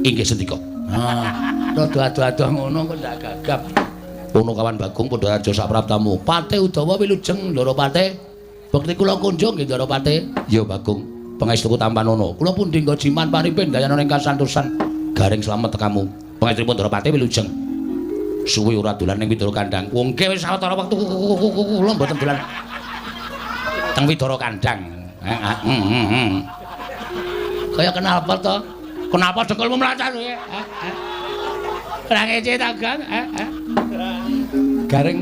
Speaker 1: inggih sendika. Nah, rada ado-ado ngono kok ndak gagap. Punakawan Bagong Badararja sapraptamu. Pate Udawa wilujeng Ndara Pate. Bekti kula kunjuk nggih Ndara Pate. Ya Bagong, pangestuku tampanana. Kula pundi nggo jimat paripe ndayana ing kasantosan. Gareng slamet tekamu. Pangestunipun Ndara Pate wilujeng. Suwe ora dolan ning Widara Kandang. Wong nggih wis sawetara wektu kula mboten dolan teng Widara Kandang. Kaya kenapa to? Kenapa dengkulmu mlacat kowe? Ora ngece ta, Gang?
Speaker 2: Gareng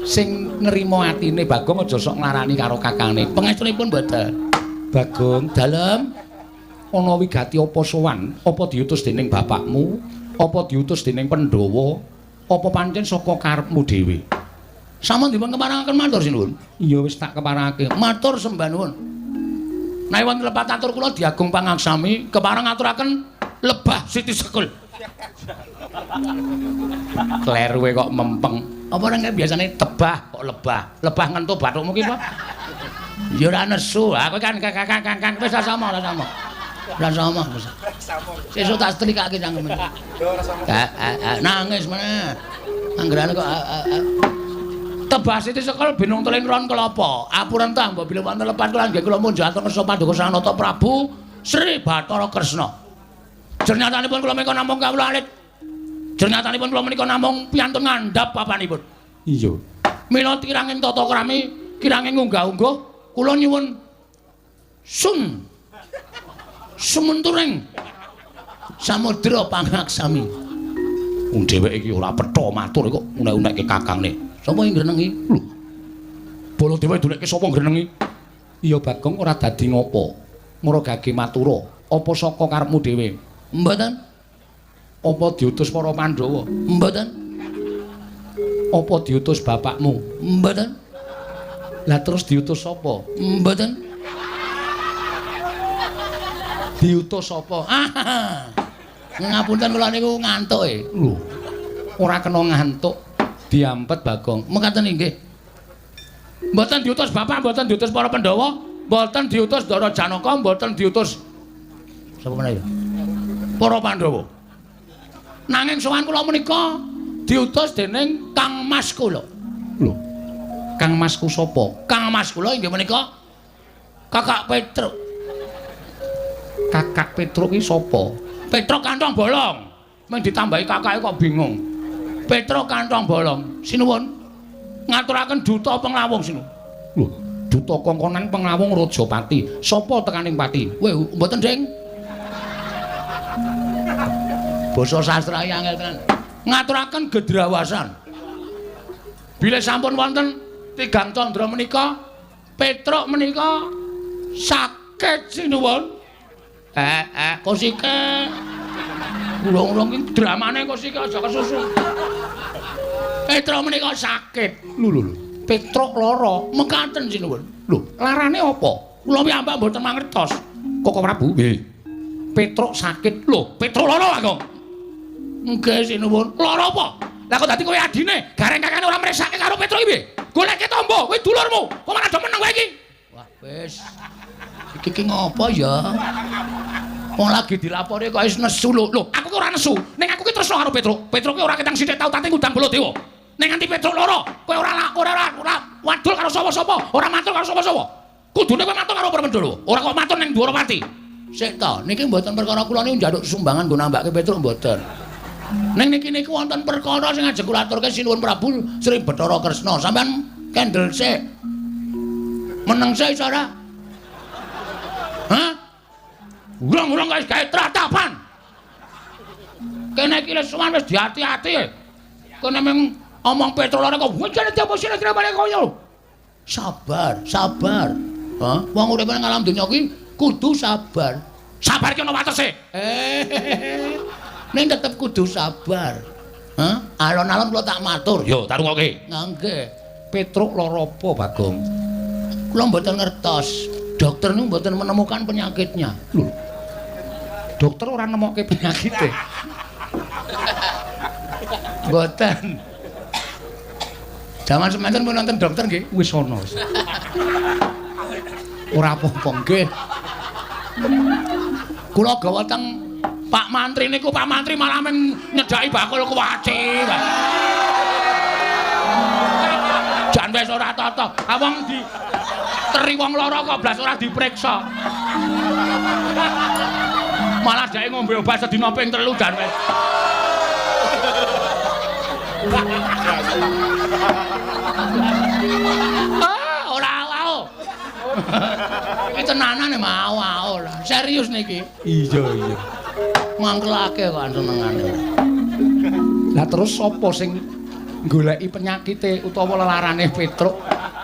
Speaker 2: sing nrimo atine Bagong aja sok nglarani karo kakangne.
Speaker 1: Pangestunipun mboten.
Speaker 2: Bagong,
Speaker 1: dalem
Speaker 2: ana wigati apa sowan? Apa diutus dening bapakmu? Apa diutus dening Pandhawa? Apa pancen saka karepmu dhewe?
Speaker 1: Sampun dipun keparengaken matur sinuwun.
Speaker 2: Iya wis tak keparengake.
Speaker 1: Matur sembah nuwun. Nek wonten lepat atur kula diagung pangaksami kepareng ngaturaken lebah Siti Sekul.
Speaker 2: Kleruwe kok mempeng.
Speaker 1: Apa ora biasane tebah kok lebah. Lebah ngentu bathukmu ki apa? Ya ora nesu. Aku kan kakak wis ora sama, ora sama. Ora sama. Sesuk tak setrikake cangkeme. Nangis meneh. Anggerane kok Tebah Siti Sekul binung teling ron kelapa. Apuran ta mbok bilih wonten lepat kula nggih kula munjuk atur kersa paduka Sang Nata Prabu Sri Bathara Kresna. Jernyatanipun kula menika namung kawula alit. Jernyatanipun kula menika namung piantun ngandhap papanipun.
Speaker 2: Iya.
Speaker 1: Mila kiranging tata krami, kiranging unggah-ungguh kula nyuwun sun sumenturing samudra pangaksami. Wong dheweke iki ora petha matur kok unek-unekke kakangne. Sapa sing ngrenengi? Lho. Baladewa dolekke sapa ngrenengi?
Speaker 2: Iya Bagong ora dadi ngopo. Muragage matura, apa saka karepmu dhewe?
Speaker 1: Mboten.
Speaker 2: Apa diutus para Pandhawa?
Speaker 1: Mboten.
Speaker 2: Apa diutus bapakmu?
Speaker 1: Mboten.
Speaker 2: Lah terus diutus sapa?
Speaker 1: Mboten.
Speaker 2: Diutus sapa?
Speaker 1: Ah. Ngapunten kula niku ngantuk e.
Speaker 2: Lho. Ora kena ngantuk, diampet Bagong.
Speaker 1: Mekaten inggih. Mboten diutus bapak, mboten diutus para Pandhawa, mboten diutus Ndara Janaka, mboten diutus sapa meneh ya? Para Pandhawa. Nanging sowan kula menika diutus dening Kang Mas kula.
Speaker 2: Lho. Kang Masku sapa?
Speaker 1: Kang Mas kula inggih menika Kakak Petruk.
Speaker 2: Kakak Petruk ki sapa?
Speaker 1: Petruk kantong bolong. Mung ditambahi kakake kok bingung. Petruk kantong bolong. Sinuwun. Ngaturaken duta penglawung sinuwun.
Speaker 2: Lho, duta kongkonan penglawung Rajapati. Sapa tekaning pati?
Speaker 1: Weh, mboten, Ding. Basa sastra angel tenan. Ngaturaken gedrawasan. Bilih sampun wonten tigang candra menika, Petruk menika sakit sinuwun. Kosike. Urung-urung iki dramane kosike aja kesusu. Petruk menika sakit.
Speaker 2: Lho lho lho. Petruk lara.
Speaker 1: Mekaten sinuwun.
Speaker 2: Lho, larane apa?
Speaker 1: Kula piyambak mboten mangertos.
Speaker 2: Koko Prabu? Nggih. Petruk sakit. Lho, Petruk lara kok.
Speaker 1: Nggih sinuwun. Lara apa? Lah kok dadi kowe adine, gareng kakane ora mresake karo Petruk iki piye? Goleke tombo, kowe dulurmu. Kok malah do meneng kowe iki? Wah, wis. Iki ki ngopo ya? Wong lagi dilapori kok wis nesu lho.
Speaker 2: Lho, aku ki ora nesu. Ning aku ki tresno karo Petruk. Petruk ki ora ketang sithik tau tate ngundang Baladewa. Ning nganti Petruk lara, kowe ora wadul karo sapa-sapa, ora matur karo sapa-sapa. Kudune kowe matur karo Pramendala, ora kok matur ning Dwarawati.
Speaker 1: Sik to, niki mboten perkara kula niku njaluk sumbangan nggo nambahke Petruk mboten. Ning niki niku wonten perkara sing ajeng kula aturke Sinuwun Prabu Sri Bathara Kresna. Sampeyan kendel sik. Meneng sik iso ora? Hah? Urung-urung wis gawe tratapan. Kene iki wis sowan wis diati-ati. Kene mung omong Petruk lara kok wujane apa sira balik koyo. Sabar, sabar. Hah? Wong urip nang alam donya iki kudu sabar.
Speaker 2: Sabar ki ono watese.
Speaker 1: Ning tetep kudu sabar. Hah? Alon-alon kula tak matur.
Speaker 2: Yo, tak rungokke.
Speaker 1: Nggih.
Speaker 2: Petruk lara apa, Bagong?
Speaker 1: Kula mboten ngertos. Dokter niku mboten menemukan penyakitnya.
Speaker 2: Lho. Dokter ora nemokke penyakite.
Speaker 1: Mboten. Jaman semanten pun nonton dokter nggih?
Speaker 2: Wis ana. Ora apa-apa
Speaker 1: nggih. Kula gawa teng Pak Mantri niku, Pak Mantri malah men nyedhaki bakul kuwaci. Jan wis ora tata. Wong di teri wong lara kok blas ora diperiksa. Malah dheke ngombe obat sedina ping 3 jan wis. Ah, ora au. Iki tenanan mau au lah. Serius niki.
Speaker 2: Iya, iya.
Speaker 1: Mangkelake kok senengane.
Speaker 2: Lah terus sapa sing goleki penyakite utawa lelarane Petruk?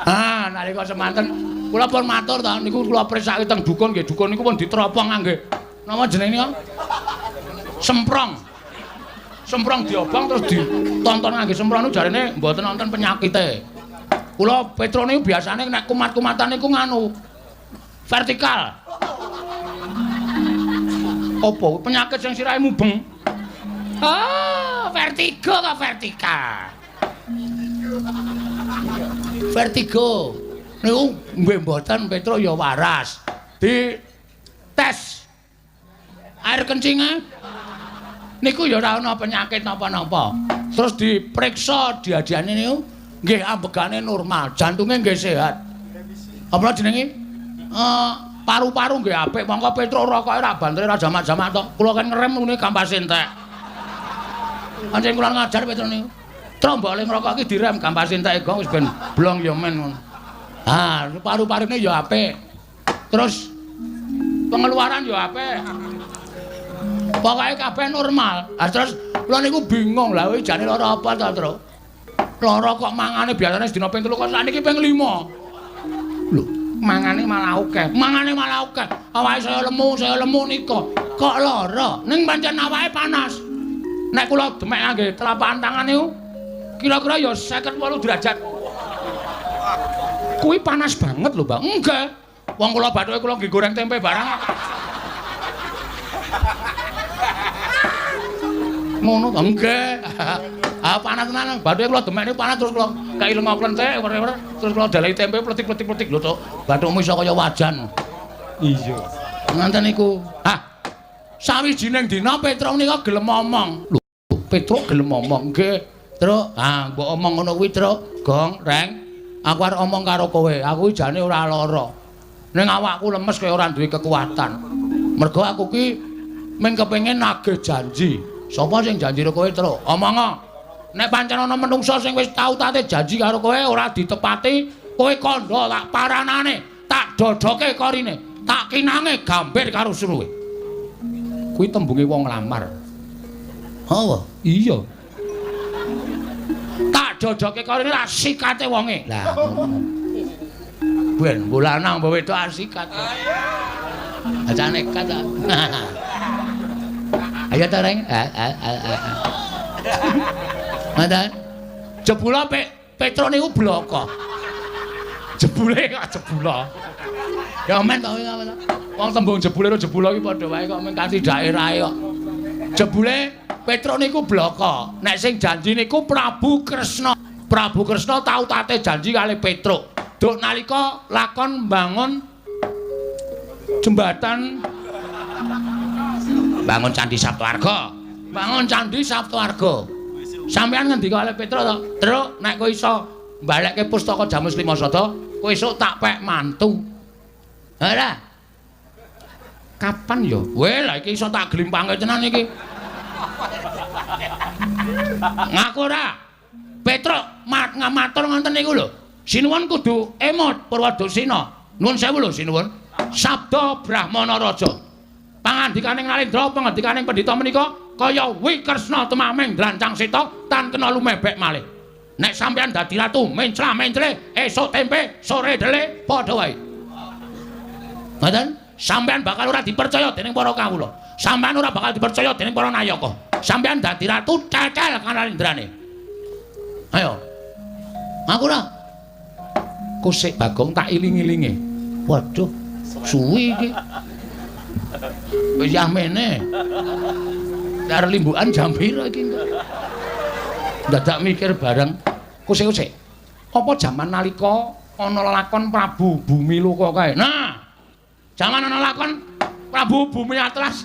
Speaker 1: Ah, nalika semanten kula pun matur ta niku kula priksake teng dukun nggih, dukun niku pun diteropong ngangge napa jenenge niku? Semprong. Semprong diobong terus ditonton ngangge semprong niku jarene mboten wonten penyakite. Kula Petruk niku biasane nek kumat-kumatan niku nganu vertikal. Apa penyakit sing sirahe mubeng? Ah, vertigo kok vertikal. Vertigo. Niku nggih mboten Petruk ya waras. Di tes air kencingnya niku ya ora ana penyakit napa-napa. Terus diperiksa diadiane niku nggih ambegane normal, jantunge nggih sehat. Apa jenenge? Paru-paru nggih apik, mongko Petruk rokoke ra bantere ra jamak-jamak to. Kula kan ngerem ngene kampase entek. Pancen kula ngajar Petruk niku. Truk mbok le ngrokok iki direm kampase entek kok wis ben blong ya men ngono. Ah, paru-parune ya apik. Terus pengeluaran ya apik. Pokoke kabeh normal. Ah terus kula niku bingung lah kowe jane lara apa ta, Truk? Lara kok mangane biasane sedina ping 3 kok sakniki ping 5. Lho, mangane malah akeh. Mangane malah akeh. Awake saya lemu nika. Kok lara? Ning pancen awake panas. Nek kula demek ngangge telapak tangan niku kira-kira ya 58 derajat. Kuwi panas banget lho, Mbak. Enggak. Wong kula bathuke kula nggih goreng tempe barang. Ngono to? Nggih. Ah panas tenan. Bathuke kula demek niku panas terus kula kai lenga klenthek wer-wer terus kula dalehi tempe pletik-pletik-pletik lho, Cuk. Bathukmu iso kaya wajan.
Speaker 2: Iya.
Speaker 1: Ngoten niku. Ah. Sawijining dina Petruk nika gelem omong. Lho, Petruk gelem omong. Nggih, Truk. Ah, mbok omong ngono kuwi, Truk. Gong, Reng. Aku arep omong karo kowe. Aku iki jane ora lara. Ning awakku lemes kaya ora duwe kekuatan. Mergo aku ki mung kepengin nagih janji. Sapa sing janji karo kowe, Truk? Omongo. Nek pancen ana menungsa sing wis tau tate janji karo kowe ora ditepati, kowe kandha tak paranane, tak dodoke korine, tak kinange gambir karo suruwe. Kuwi tembunge wong nglamar. Apa? Iya. Tak dodoke korine tak sikate wonge. Lah ngono. Ben mbok lanang mbok wedok asikat. Aja nekat ta. Ayo ta, Reng. Ngoten. Jebula Petruk niku bloko. Jebule kok jebula. Ya men to wong tembung jebule karo jebula iki padha wae kok men kanthi daerahe kok. Jebule Petruk niku bloko. Nek sing janji niku Prabu Kresna. Prabu Kresna tau tate janji kali Petruk. Duk nalika lakon mbangun jembatan, bangun Candi Saptawarga. Bangun Candi Saptawarga. Sampeyan ngendika kalih Petruk to, "Truk, nek kowe iso mbalekke pustaka Jamus Lima Sada, kowe esuk tak pek mantu." Ora. Kapan ya? Weh, lah iki iso tak glimpange tenan iki. Ngaku ora? Petruk matur ngoten niku lho. Sinuwun kudu emot Purwadusina. Nuwun sewu lho sinuwun. Sabda Brahmana Raja. Pangandikaning Narendra, pangandikaning pendhita menika kaya Wikresna temaming drancang seta tan kena lumebek malih. Nek sampeyan dadi ratu mencla-mencle esuk tempe, sore dele padha wae. Ngoten? Sampeyan bakal ora dipercaya dening para kawula. Sampeyan ora bakal dipercaya dening para nayaka. Sampeyan dadi ratu cecel kanarendrane. Ayo. Ngaku ora? Kusik Bagong tak iling-ilinge. Waduh, suwi iki. Wis yamene. Arep limbukan jam pira iki engko? Dadak mikir bareng. Kusik-kusik. Apa jaman nalika ana lakon Prabu Bumiloka kae? Nah, jaman ana lakon Prabu Bumi Atlas.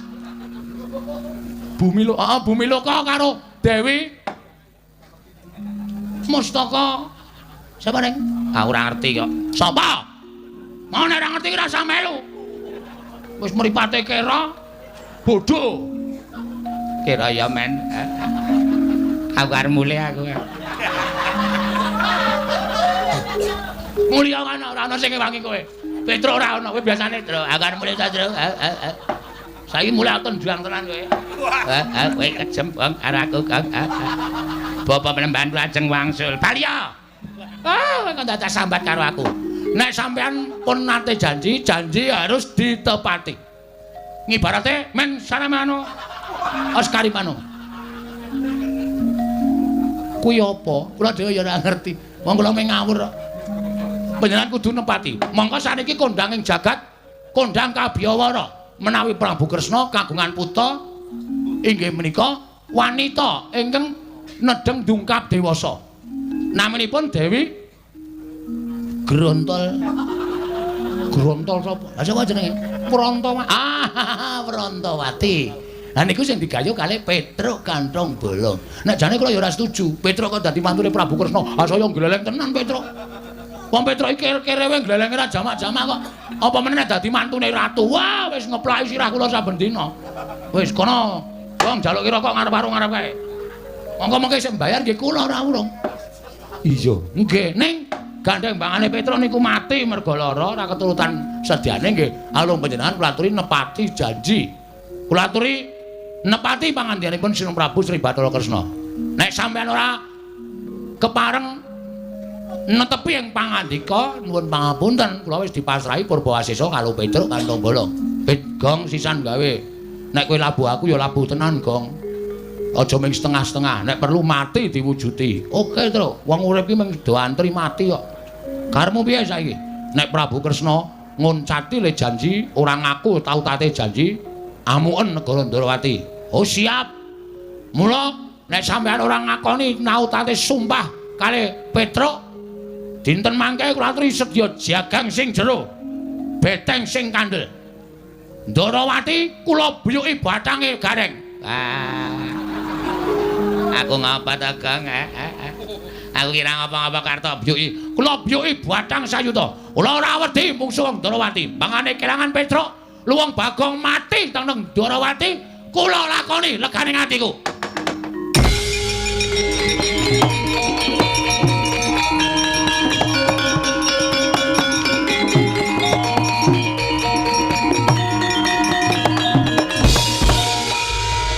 Speaker 1: Bumiloka, heeh, Bumiloka karo Dewi Mustaka. Sapa, Neng? Ah ora ngerti kok. Sapa? Mau nek ora ngerti ki rasa melu. Wis mripate kera bodho. Kira ya men. Aku arep mulih aku. Mulih ana ora ana sing ngewangi kowe. Petruk ora ana, kowe biasane, Truk. Aku arep mulih ta, Truk. Saiki mulih tendang tenan kowe. Kowe kejem, Bang, karo aku, Kang. Bapak Penemban lajeng wangsul. Bali ya. Ah, kowe kok dadak sambat karo aku. Nek sampean pun nate janji, janji harus ditepati. Ngibarate men saramano Oskarimano. Kuwi apa? Kula dhewe ya ora ngerti. Wong kula mung ngawur kok. Panjenengan kudu nepati. Mongko saniki kondang ing jagat, kondang kabiyawara menawi Prabu Kresna kagungan putra inggih menika wanita ingkang nedheng dungkap dewasa. Naminipun Dewi Grontol. Grontol sapa? Lah sapa jenenge? Prantawati. Ah, Prantawati. Lah niku sing digayuh kalih Petruk Kanthong Bolong. Nek jane kula ya ora setuju. Petruk kok dadi mantune Prabu Kresna. Ah saya gleleng tenan Petruk. Wong Petruk iki kerewe glelenge ra jamak-jamak kok. Apa meneh nek dadi mantune ratu. Wah, wis ngeplaki sirah kula saben dina. Wis kono wong njaluk kira kok ngarep warung ngarep kae. Monggo mengke sing mbayar nggih kula ora urung. Iya, nggih. Ning gandeng bangane Petruk niku mati mergo lara ora keturutan sedyane nggih. Alung panjenengan kula aturi nepati janji. Kula aturi Nepati pangandikanipun Sinun Prabu Sri Bathara Kresna. Nek sampeyan ora kepareng netepi ing pangandika, nuwun pangapunten, kula wis dipasrahi Purbawasesa karo Petruk kantong bolong. Gong sisan gawe. Nek kowe labuh aku ya labuh tenan, Gong. Aja mung setengah-setengah, nek perlu mati diwujuti. Oke, Truk. Wong urip ki mung do antri mati kok. Karepmu piye saiki? Nek Prabu Kresna ngoncati le janji, ora ngaku tau tate janji, amuken negara Ndrawati. Oh, siap. Mula nek sampeyan ora ngakoni nautate sumpah kali Petruk, dinten mangke kula aturi sedya jagang sing jero, beteng sing kandel. Ndrawati kula buyuki batange gareng. Ah. Aku ngapa ta, Gong? Aku kira ngapa-ngapa karto buyuki. Kula buyuki batang sayuta. Kula ora wedi mungsuh wong Ndrawati. Mangane kelangan Petruk, luwung Bagong mati teng Ndrawati, kula lakoni legane atiku.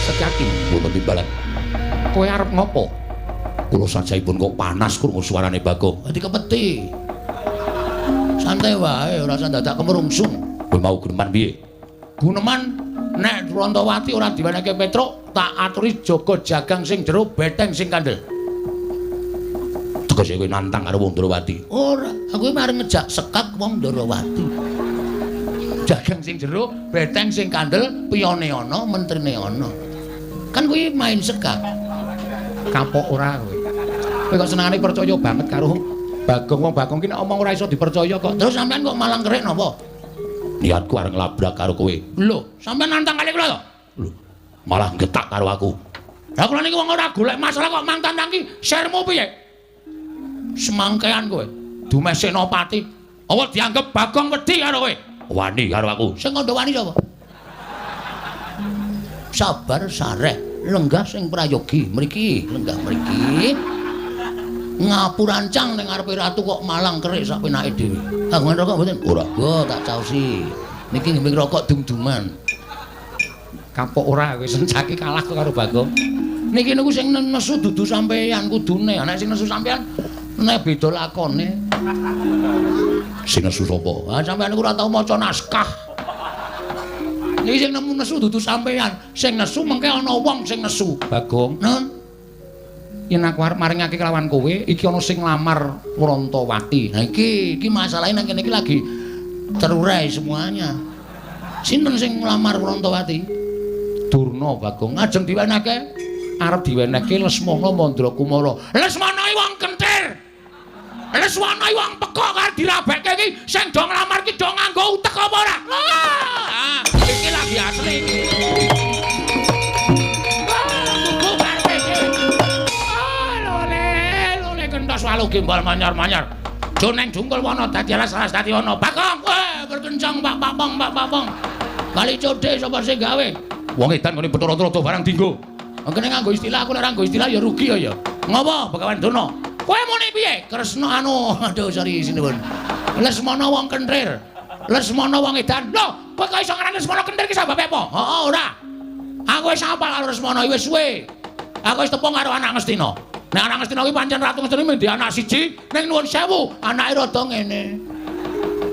Speaker 2: Setyaki wonten timbalan. Kowe arep ngopo? Kula sajaipun kok panas krungu suarane Bagong.
Speaker 1: Dadi kepeti. Santai wae, ora usah dadak kemrungsung.
Speaker 2: Kowe mau guneman piye?
Speaker 1: Guneman nek Rantawati ora diwenehke Petruk, tak aturi jaga jagang sing jero, beteng sing kandel.
Speaker 2: Tegese kowe nantang karo wong Ndrawati?
Speaker 1: Ora, aku iki arep ngejak sekak wong Ndrawati. Jagang sing jero, beteng sing kandel, piyone ana, mentrine ana. Kan kuwi main sekak.
Speaker 2: Kapok ora kowe. Kowe kok senengane percaya banget karo Bagong. Wong Bagong ki nek omong ora iso dipercaya kok.
Speaker 1: Terus sampean kok malang kerik napa?
Speaker 2: Niatku arep nglabrak karo kowe.
Speaker 1: Lho, sampean nantang kali kula to?
Speaker 2: Lho, malah getak karo aku.
Speaker 1: Lah kula niki wong ora golek masalah kok mang tantang ki sermu piye? Semangkean kowe. Dumeh Senopati. Apa dianggep Bagong wedi karo kowe?
Speaker 2: Wani karo aku.
Speaker 1: Sing kandha wani sapa? Sabar sareh, lenggah sing prayogi mriki, lenggah mriki. Ngapurancang ning ngarepe ratu kok malang kerik sak penake dhewe. Kagungan rokok mboten?
Speaker 2: Ora.
Speaker 1: Go tak caosi. Niki nggih rokok dum-duman.
Speaker 2: Kapok ora kowe sencake kalah kok karo Bagong.
Speaker 1: Niki niku sing nesu dudu sampeyan kudune. Nek sing nesu sampeyan nek beda lakone.
Speaker 2: Sing nesu sapa?
Speaker 1: Ah sampeyan niku ora tau maca naskah. Niki sing nemu nesu dudu sampeyan, sing nesu mengke ana wong sing nesu.
Speaker 2: Bagong.
Speaker 1: Nun.
Speaker 2: Yen aku arep maringake kelawan kowe, iki ana sing nglamar Rantawati.
Speaker 1: Nah iki masalahe nang kene iki lagi terurai semuanya. Sinten sing nglamar Rantawati?
Speaker 2: Durna, Bagong.
Speaker 1: Ajeng diwenehke?
Speaker 2: Arep diwenehke Lesmana Mandrakumara.
Speaker 1: Lesmana iki wong kentir. Lesmana iki wong pekok arep dirabekke iki sing do nglamar iki do nganggo utek apa ora? Ah, iki lagi asli iki. Kentos walu gembal manyar-manyar. Joneng jungkul wana dadi alas-alas dadi ana. Bagong, weh berkencang Pak Papong, Pak Papong. Kali codhe sapa sing gawe?
Speaker 2: Wong edan ngene Bathara Trada barang dinggo.
Speaker 1: Kene nganggo istilah, aku nek ora nganggo istilah ya rugi ya. Ngopo Begawan Durna? Kowe muni piye? Kresna anu, aduh sorry sinuwun. Lesmana wong kentir. Lesmana wong edan. Lho, kowe kok iso ngarani Lesmana kentir ki sababe apa? Heeh, ora. Aku wis hafal karo Lesmana wis suwe. Aku wis tepung karo anak Ngastina. Nek anak Ngastina kuwi pancen Ratu Ngastina mung anak siji, ning nuwun sewu, anake rada ngene.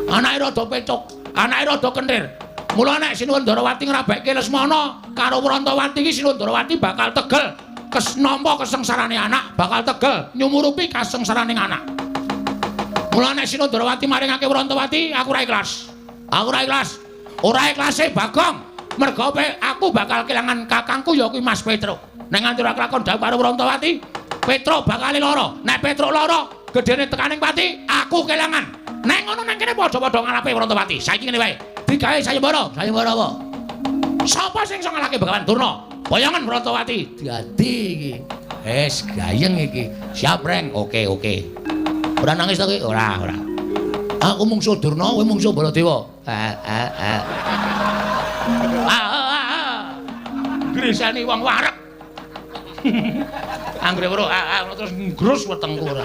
Speaker 1: Anake rada pecuk, anake rada kentir. Mula nek Sinuwun Ndrawati ngrabekke Lesmana karo Rantawati iki Sinuwun Ndrawati bakal tegel nampa kesengsarane anak, bakal tegel nyumurupi kasengsarane anak. Mula nek Sinuwun Ndrawati maringake Rantawati, aku ora ikhlas. Aku ora ikhlas. Ora ikhlase Bagong. Mergo aku bakal kelangan kakangku ya kuwi Mas Petruk. Nek nganti ora kelakon dhawuh karo Rantawati, Petruk bakal lara. Nek Petruk lara, gedene tekaning pati, aku kelangan. Nek ngono nang kene padha-padha ngalape Rantawati. Saiki ngene wae. Digawe sayembara. Sayembara apa? Sapa sing iso ngalahke Begawan Durna? Boyongan Rantawati. Dadi iki. Wis gayeng iki. Siap, Reng. Oke, oke. Ora nangis to ki? Ora, ora. Aku mungsuh Durna, kowe mungsuh Baladewa. Grisani wong wareg. Anggere weruh terus ngrus wetengku ora.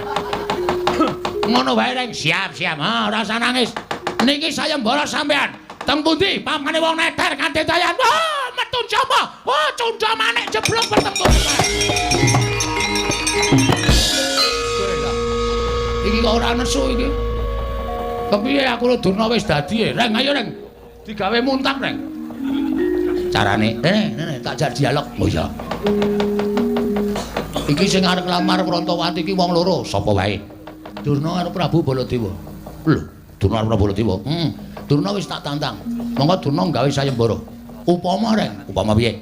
Speaker 1: Ngono wae, Reng. Siap, siap. Ha, ora usah nangis. Niki sayembara sampean. Teng pundi pamane wong neter kanthi dayan. Wah, metu njaba. Wah, cundha manik jeblok bertemu. Iki kok ora nesu iki. Kepiye aku lho Durna wis dadi e. Reng, ayo Reng. Digawe muntah Reng. Carane, rene tak jak dialog. Oh iya. Iki sing arep nglamar Prantawati iki wong loro, sapa wae? Durna karo Prabu Baladewa. Lho, Durna karo Prabu Baladewa. Durna wis tak tantang. Monggo Durna gawe sayembara. Upama Reng, upama piye?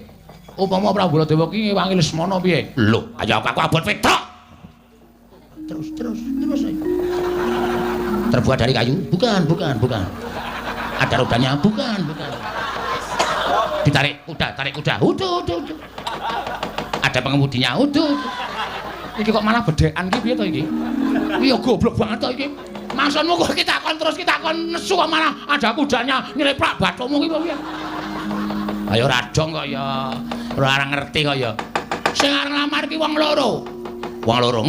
Speaker 1: Upama Prabu Baladewa ki ngewangi Lesmana piye? Lho, ayo aku abot Petruk. Terus ayo. Terbuat dari kayu? Bukan. Ada rodanya? Bukan. Ditarik kuda, tarik kuda. Uduh. Ada pengemudinya? Uduh. Iki kok malah bedhekan iki piye to iki? Iya goblok banget to iki. Maksudmu kok kita kon terus kita kon nesu kok malah ada kudanya nyleprak bathukmu iki piye? Ayo radong kok ya. Ora ngerti kok ya. Sing arep nglamar iki wong loro. Wong loro.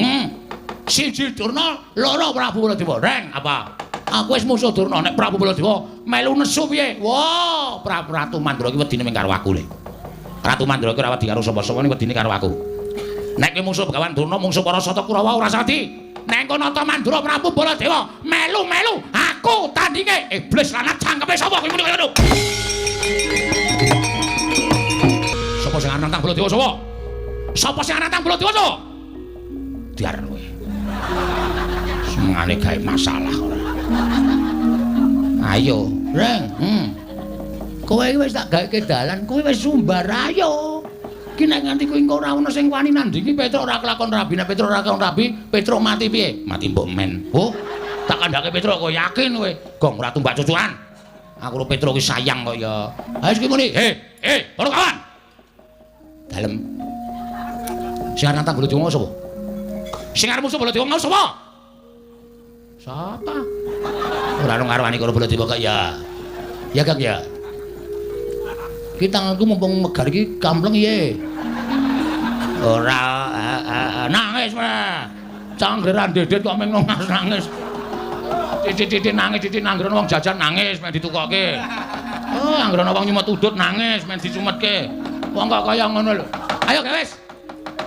Speaker 1: Siji Durna, loro Prabu Baladewa. Reng, apa? Aku wis musuh Durna, nek Prabu Baladewa melu nesu piye? Wah, Prabu Ratu Mandra iki wedine ming karo aku le. Ratu Mandra iki ora wedi karo sapa-sapa ning wedine karo aku. Nek kowe musuh Begawan Durna, mungsuh para Sata Kurawa ora sadi. Nek kono Nata Mandra Prabu Baladewa melu-melu aku tandinge. Iblis lanat cangkeme sapa kowe muni kaya ngono? Sapa sing arep nantang Baladewa sapa? Sapa sing arep nantang Baladewa sapa? Diar kowe. Senengane gawe masalah ora. Ayo, Reng. Kowe iki wis tak gaweke dalan, kowe wis sumbar ayo. Ki nek nganti kowe engko ora ono sing wani nandingi Petruk ora kelakon rabi, nek Petruk ora kelakon rabi, Petruk mati piye? Mati mbok men. Oh, tak kandhake Petruk kowe yakin kowe. Gong ora tumbak cucuan. Aku karo Petruk ki sayang kok ya. Ayo iki muni. Hei, para kawan. Dalem. Sing arep nantang Baladewa sapa? Sing arep musuh Baladewa mau sapa? Sapa? Ora ono ngarwani karo Baladewa kok ya. Ya Kang ya. Ki tanganku mumpung megar iki kampleng piye? Ora nangis mah. Canggeran dedet kok meng nangis. Titik-titik nangis, titik nanggrono wong jajan nangis men ditukoke. Oh, anggrono wong nyumet udut nangis men dicumetke. Wong kok kaya ngono lho. Ayo wis.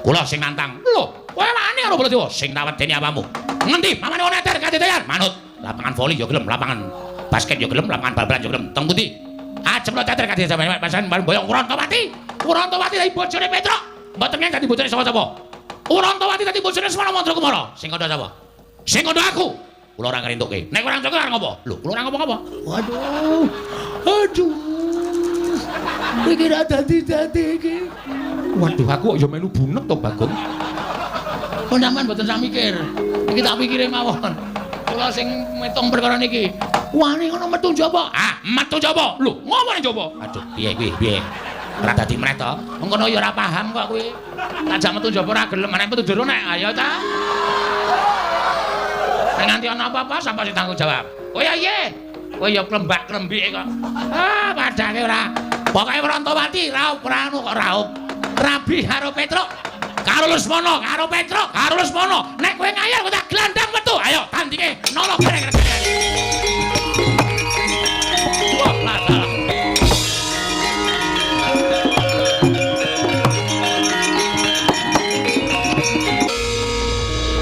Speaker 1: Kula sing nantang. Lho, kowe wani karo Baladewa sing tak wedeni apamu? Ngendi pamane wong neter kadedean? Manut. Lapangan voli ya gelem, lapangan basket ya gelem, lapangan bal-balan ya gelem. Teng pundi? Ajem lo teter kadedean sampeyan pasan boyong Urantawati. Urantawati dadi bojone Petruk. Mboten ngen dadi bojone sapa-sapa. Urantawati dadi bojone Semana Mandra Kumara. Sing kandha sapa? Sing kandha aku. Kula ora ngrentuke. Nek ora ngrentuke arep ngopo? Lho, kula ora ngopo-ngopo. Waduh. Aduh. Iki ra dadi-dadi iki. Waduh, aku kok ya melu bunek to, Bagong. Kok sampean mboten sak mikir. Iki tak pikire mawon. Kula sing metung perkara niki. Wani ngono metu njaba. Ah, metu njaba. Lho, ngopo ning njaba? Aduh, piye kuwi? Piye? Ora dadi meneh to. Mengkono ya ora paham kok kuwi. Tak jak metu njaba ora gelem, nek metu jero nek ayo ta. Nek nganti ana apa-apa sapa sing tanggung jawab? Oh ya iya. Kowe ya klembak-klembike kok. Ah, padake ora. Pokoke Prantawati raup ora anu kok raup. Rabi karo Petruk. Karo Lesmana, karo Petruk, karo Lesmana. Nek kowe ngayal kowe tak glandang metu. Ayo tandinge nolo bareng. Wah, salah.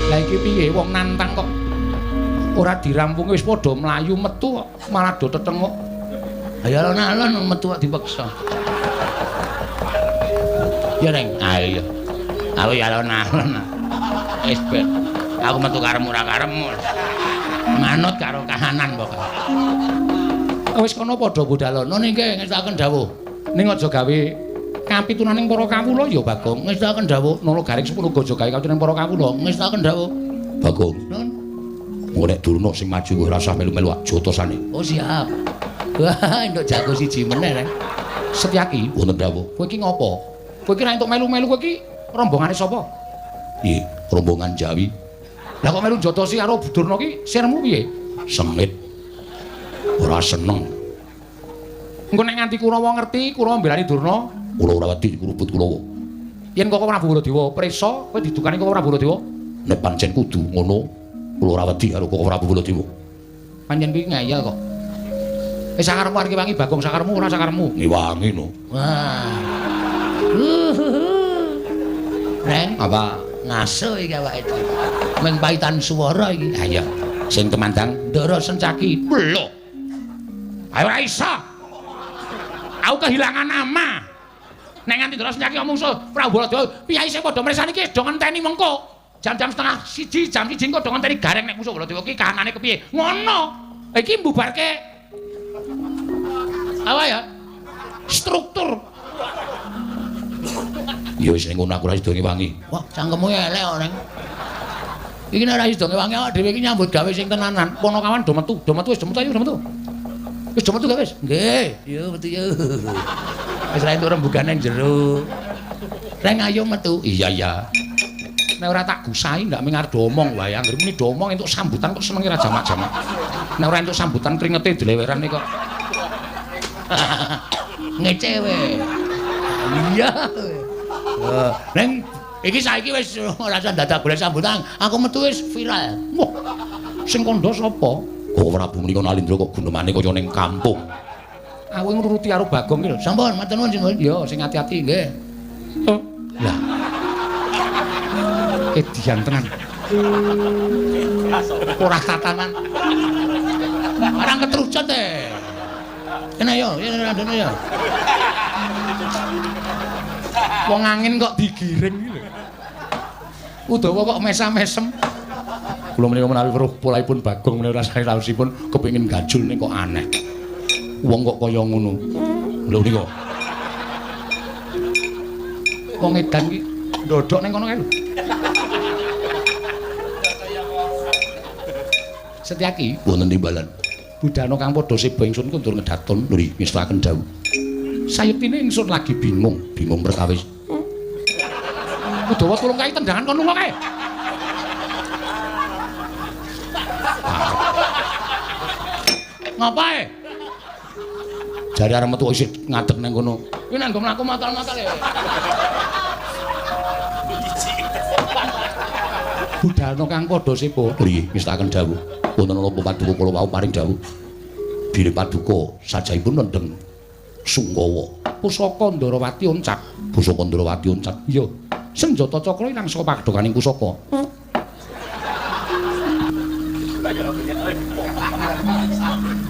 Speaker 1: Lah iki piye wong nantang kok ora dirampungi wis padha mlayu metu kok malah do tetenguk. Ayo alon-alon metu kok dipaksa. Ya Reng, ayo. Aku ya alon-alon. Wis ben. Aku metu karepmu ora karepmu. Manut karo kahanan pokoke. Wis kono padha budalono niki ngestakaken dawuh. Ning aja gawe kapitunaning para kawula ya Bagong. Ngestakaken dawuh Nala Garing 10 aja gawe kapitunaning para kawula. Ngestakaken dawuh Bagong. Nun. Engko nek Durna sing maju kowe ora usah melu-melu jotosane. Oh siap. Wah, entuk jago siji meneh Reng. Setyaki wonten dawuh. Kowe iki ngopo? Kowe iki ra entuk melu-melu kowe iki rombongane sapa? Nggih, rombongan Jawi. Lah kok melu jotosi karo Durna ki sirmu piye? Sengit. Ora seneng. Engko nek nganti Kurawa ngerti, Kurawa mbelani Durna, kula ora wedi kurubut Kurawa. Yen Koko Prabu Baladewa prisa, kowe didukani Koko Prabu Baladewa? Nek pancen kudu ngono, kula ora wedi karo Koko Prabu Baladewa. Pancen kuwi ngeyel kok.
Speaker 2: Sakarepmu arep ngewangi Bagong sakarepmu ora sakarepmu.
Speaker 1: Ngewangi no. Wah. Reng,
Speaker 2: apa?
Speaker 1: Ngaso iki awake dhewe. Meng paitan swara iki.
Speaker 2: Ha iya. Sing temandang
Speaker 1: Ndara Sencaki.
Speaker 2: Lho. Ayo ora iso. Aku kehilangan nama. Nek nganti Ndara Sencaki omong so Prabu Baladewa, piyai sing padha mresani iki do ngenteni mengko. Jam-jam 12:30, jam 1 engko do ngenteni gareng nek musuh Baladewa ki kahanane kepiye. Ngono. Iki mbubarke apa ya? Struktur.
Speaker 1: Ya wis ning ngono aku ora sida ngewangi. Wah, cangkemmu elek kok, Neng. Iki nek ora sida ngewangi awak dhewe iki nyambut gawe sing tenanan.
Speaker 2: Ponokawan do metu, do metu wis do metu ayo do metu. Wis do metu gak wis?
Speaker 1: Nggih, yo metu yo. Wis ra entuk rembugane jero. Reng ayo metu.
Speaker 2: Iya iya. Nek ora tak gusahi ndak ming arep omong wae. Anggere muni do omong entuk sambutan kok senenge ra jamak-jamak. Nek ora entuk sambutan kringete dileweran kok.
Speaker 1: Ngece we. Iya. Neng iki saiki wis ora usah dadak golek sambutan. Aku metu wis viral.
Speaker 2: Wah. Sing kandha sapa?
Speaker 1: Oh Prabu menika Nalindra kok gunemane kaya ning kampung.
Speaker 2: Aku ngruruti karo Bagong iki lho.
Speaker 1: Sampun, matur nuwun sing.
Speaker 2: Ya, sing ati-ati
Speaker 1: nggih.
Speaker 2: Lah. Edian tenan. Ora tatanan.
Speaker 1: Ora ketrucut e. Kene yo, kene yo.
Speaker 2: Wong angin kok digiring iki lho. Udawa kok mesam-mesem. Kula menika menawi weruh polahipun Bagong menika rasane raosipun kepengin gajul ning kok aneh. Wong kok kaya ngono. Lho nika. Wong edan iki ndodhok ning kono kae lho. Setyaki
Speaker 1: wonten timbalan.
Speaker 2: Budhana kang padha seba ingsun kundur ngedaton
Speaker 1: nuri ngestakaken dawuh.
Speaker 2: Sayektine ingsun lagi bingung,
Speaker 1: bingung perkawis.
Speaker 2: Udawa tulung kae tendangan kon lunga kae.
Speaker 1: Ngapae? Jare arep metu isih ngadeg nang kono.
Speaker 2: Kuwi nang nggo mlaku matal-matal e. Budhana kang padha seba
Speaker 1: nggih ngestakaken dawuh. Wonten napa paduka kula wau paring dawuh. Bilih paduka sajahipun nendheng Sungkawa.
Speaker 2: Pusaka Ndarawati oncak.
Speaker 1: Pusaka Ndarawati oncak.
Speaker 2: Iya. Senjata cakra ilang saka padokaning pusaka.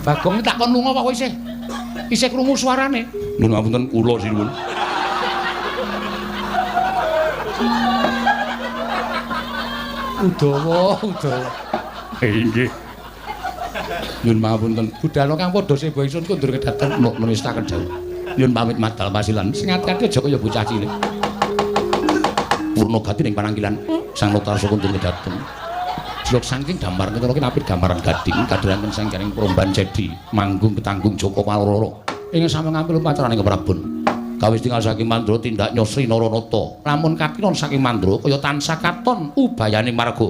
Speaker 2: Bagong tak kon lunga kok isih. Isih krungu suarane.
Speaker 1: Nuwun ngapunten kula sinuwun.
Speaker 2: Udawa, udawa.
Speaker 1: Nggih. Nyun pangapunten.
Speaker 2: Budhana kang padha seba ingsun kundur kedaten
Speaker 1: menistaken dawuh. Nyun pamit madal pasilan.
Speaker 2: Sing ati-ati aja kaya bocah cilik.
Speaker 1: Purna gati ning panangkilan Sang Notarsa kundur kedaten.
Speaker 2: Jlok saking damar ketara kinapit gambaran
Speaker 1: gading kadheranken sanggaring promban cedi manggung ketanggung Joko Paloro.
Speaker 2: Ing sami ngampil upacaraning
Speaker 1: Keprabon. Kawis tinggal saking Mandra tindak Nyosri Naranata.
Speaker 2: Lamun katinon saking Mandra kaya tansah katon
Speaker 1: ubayane marga.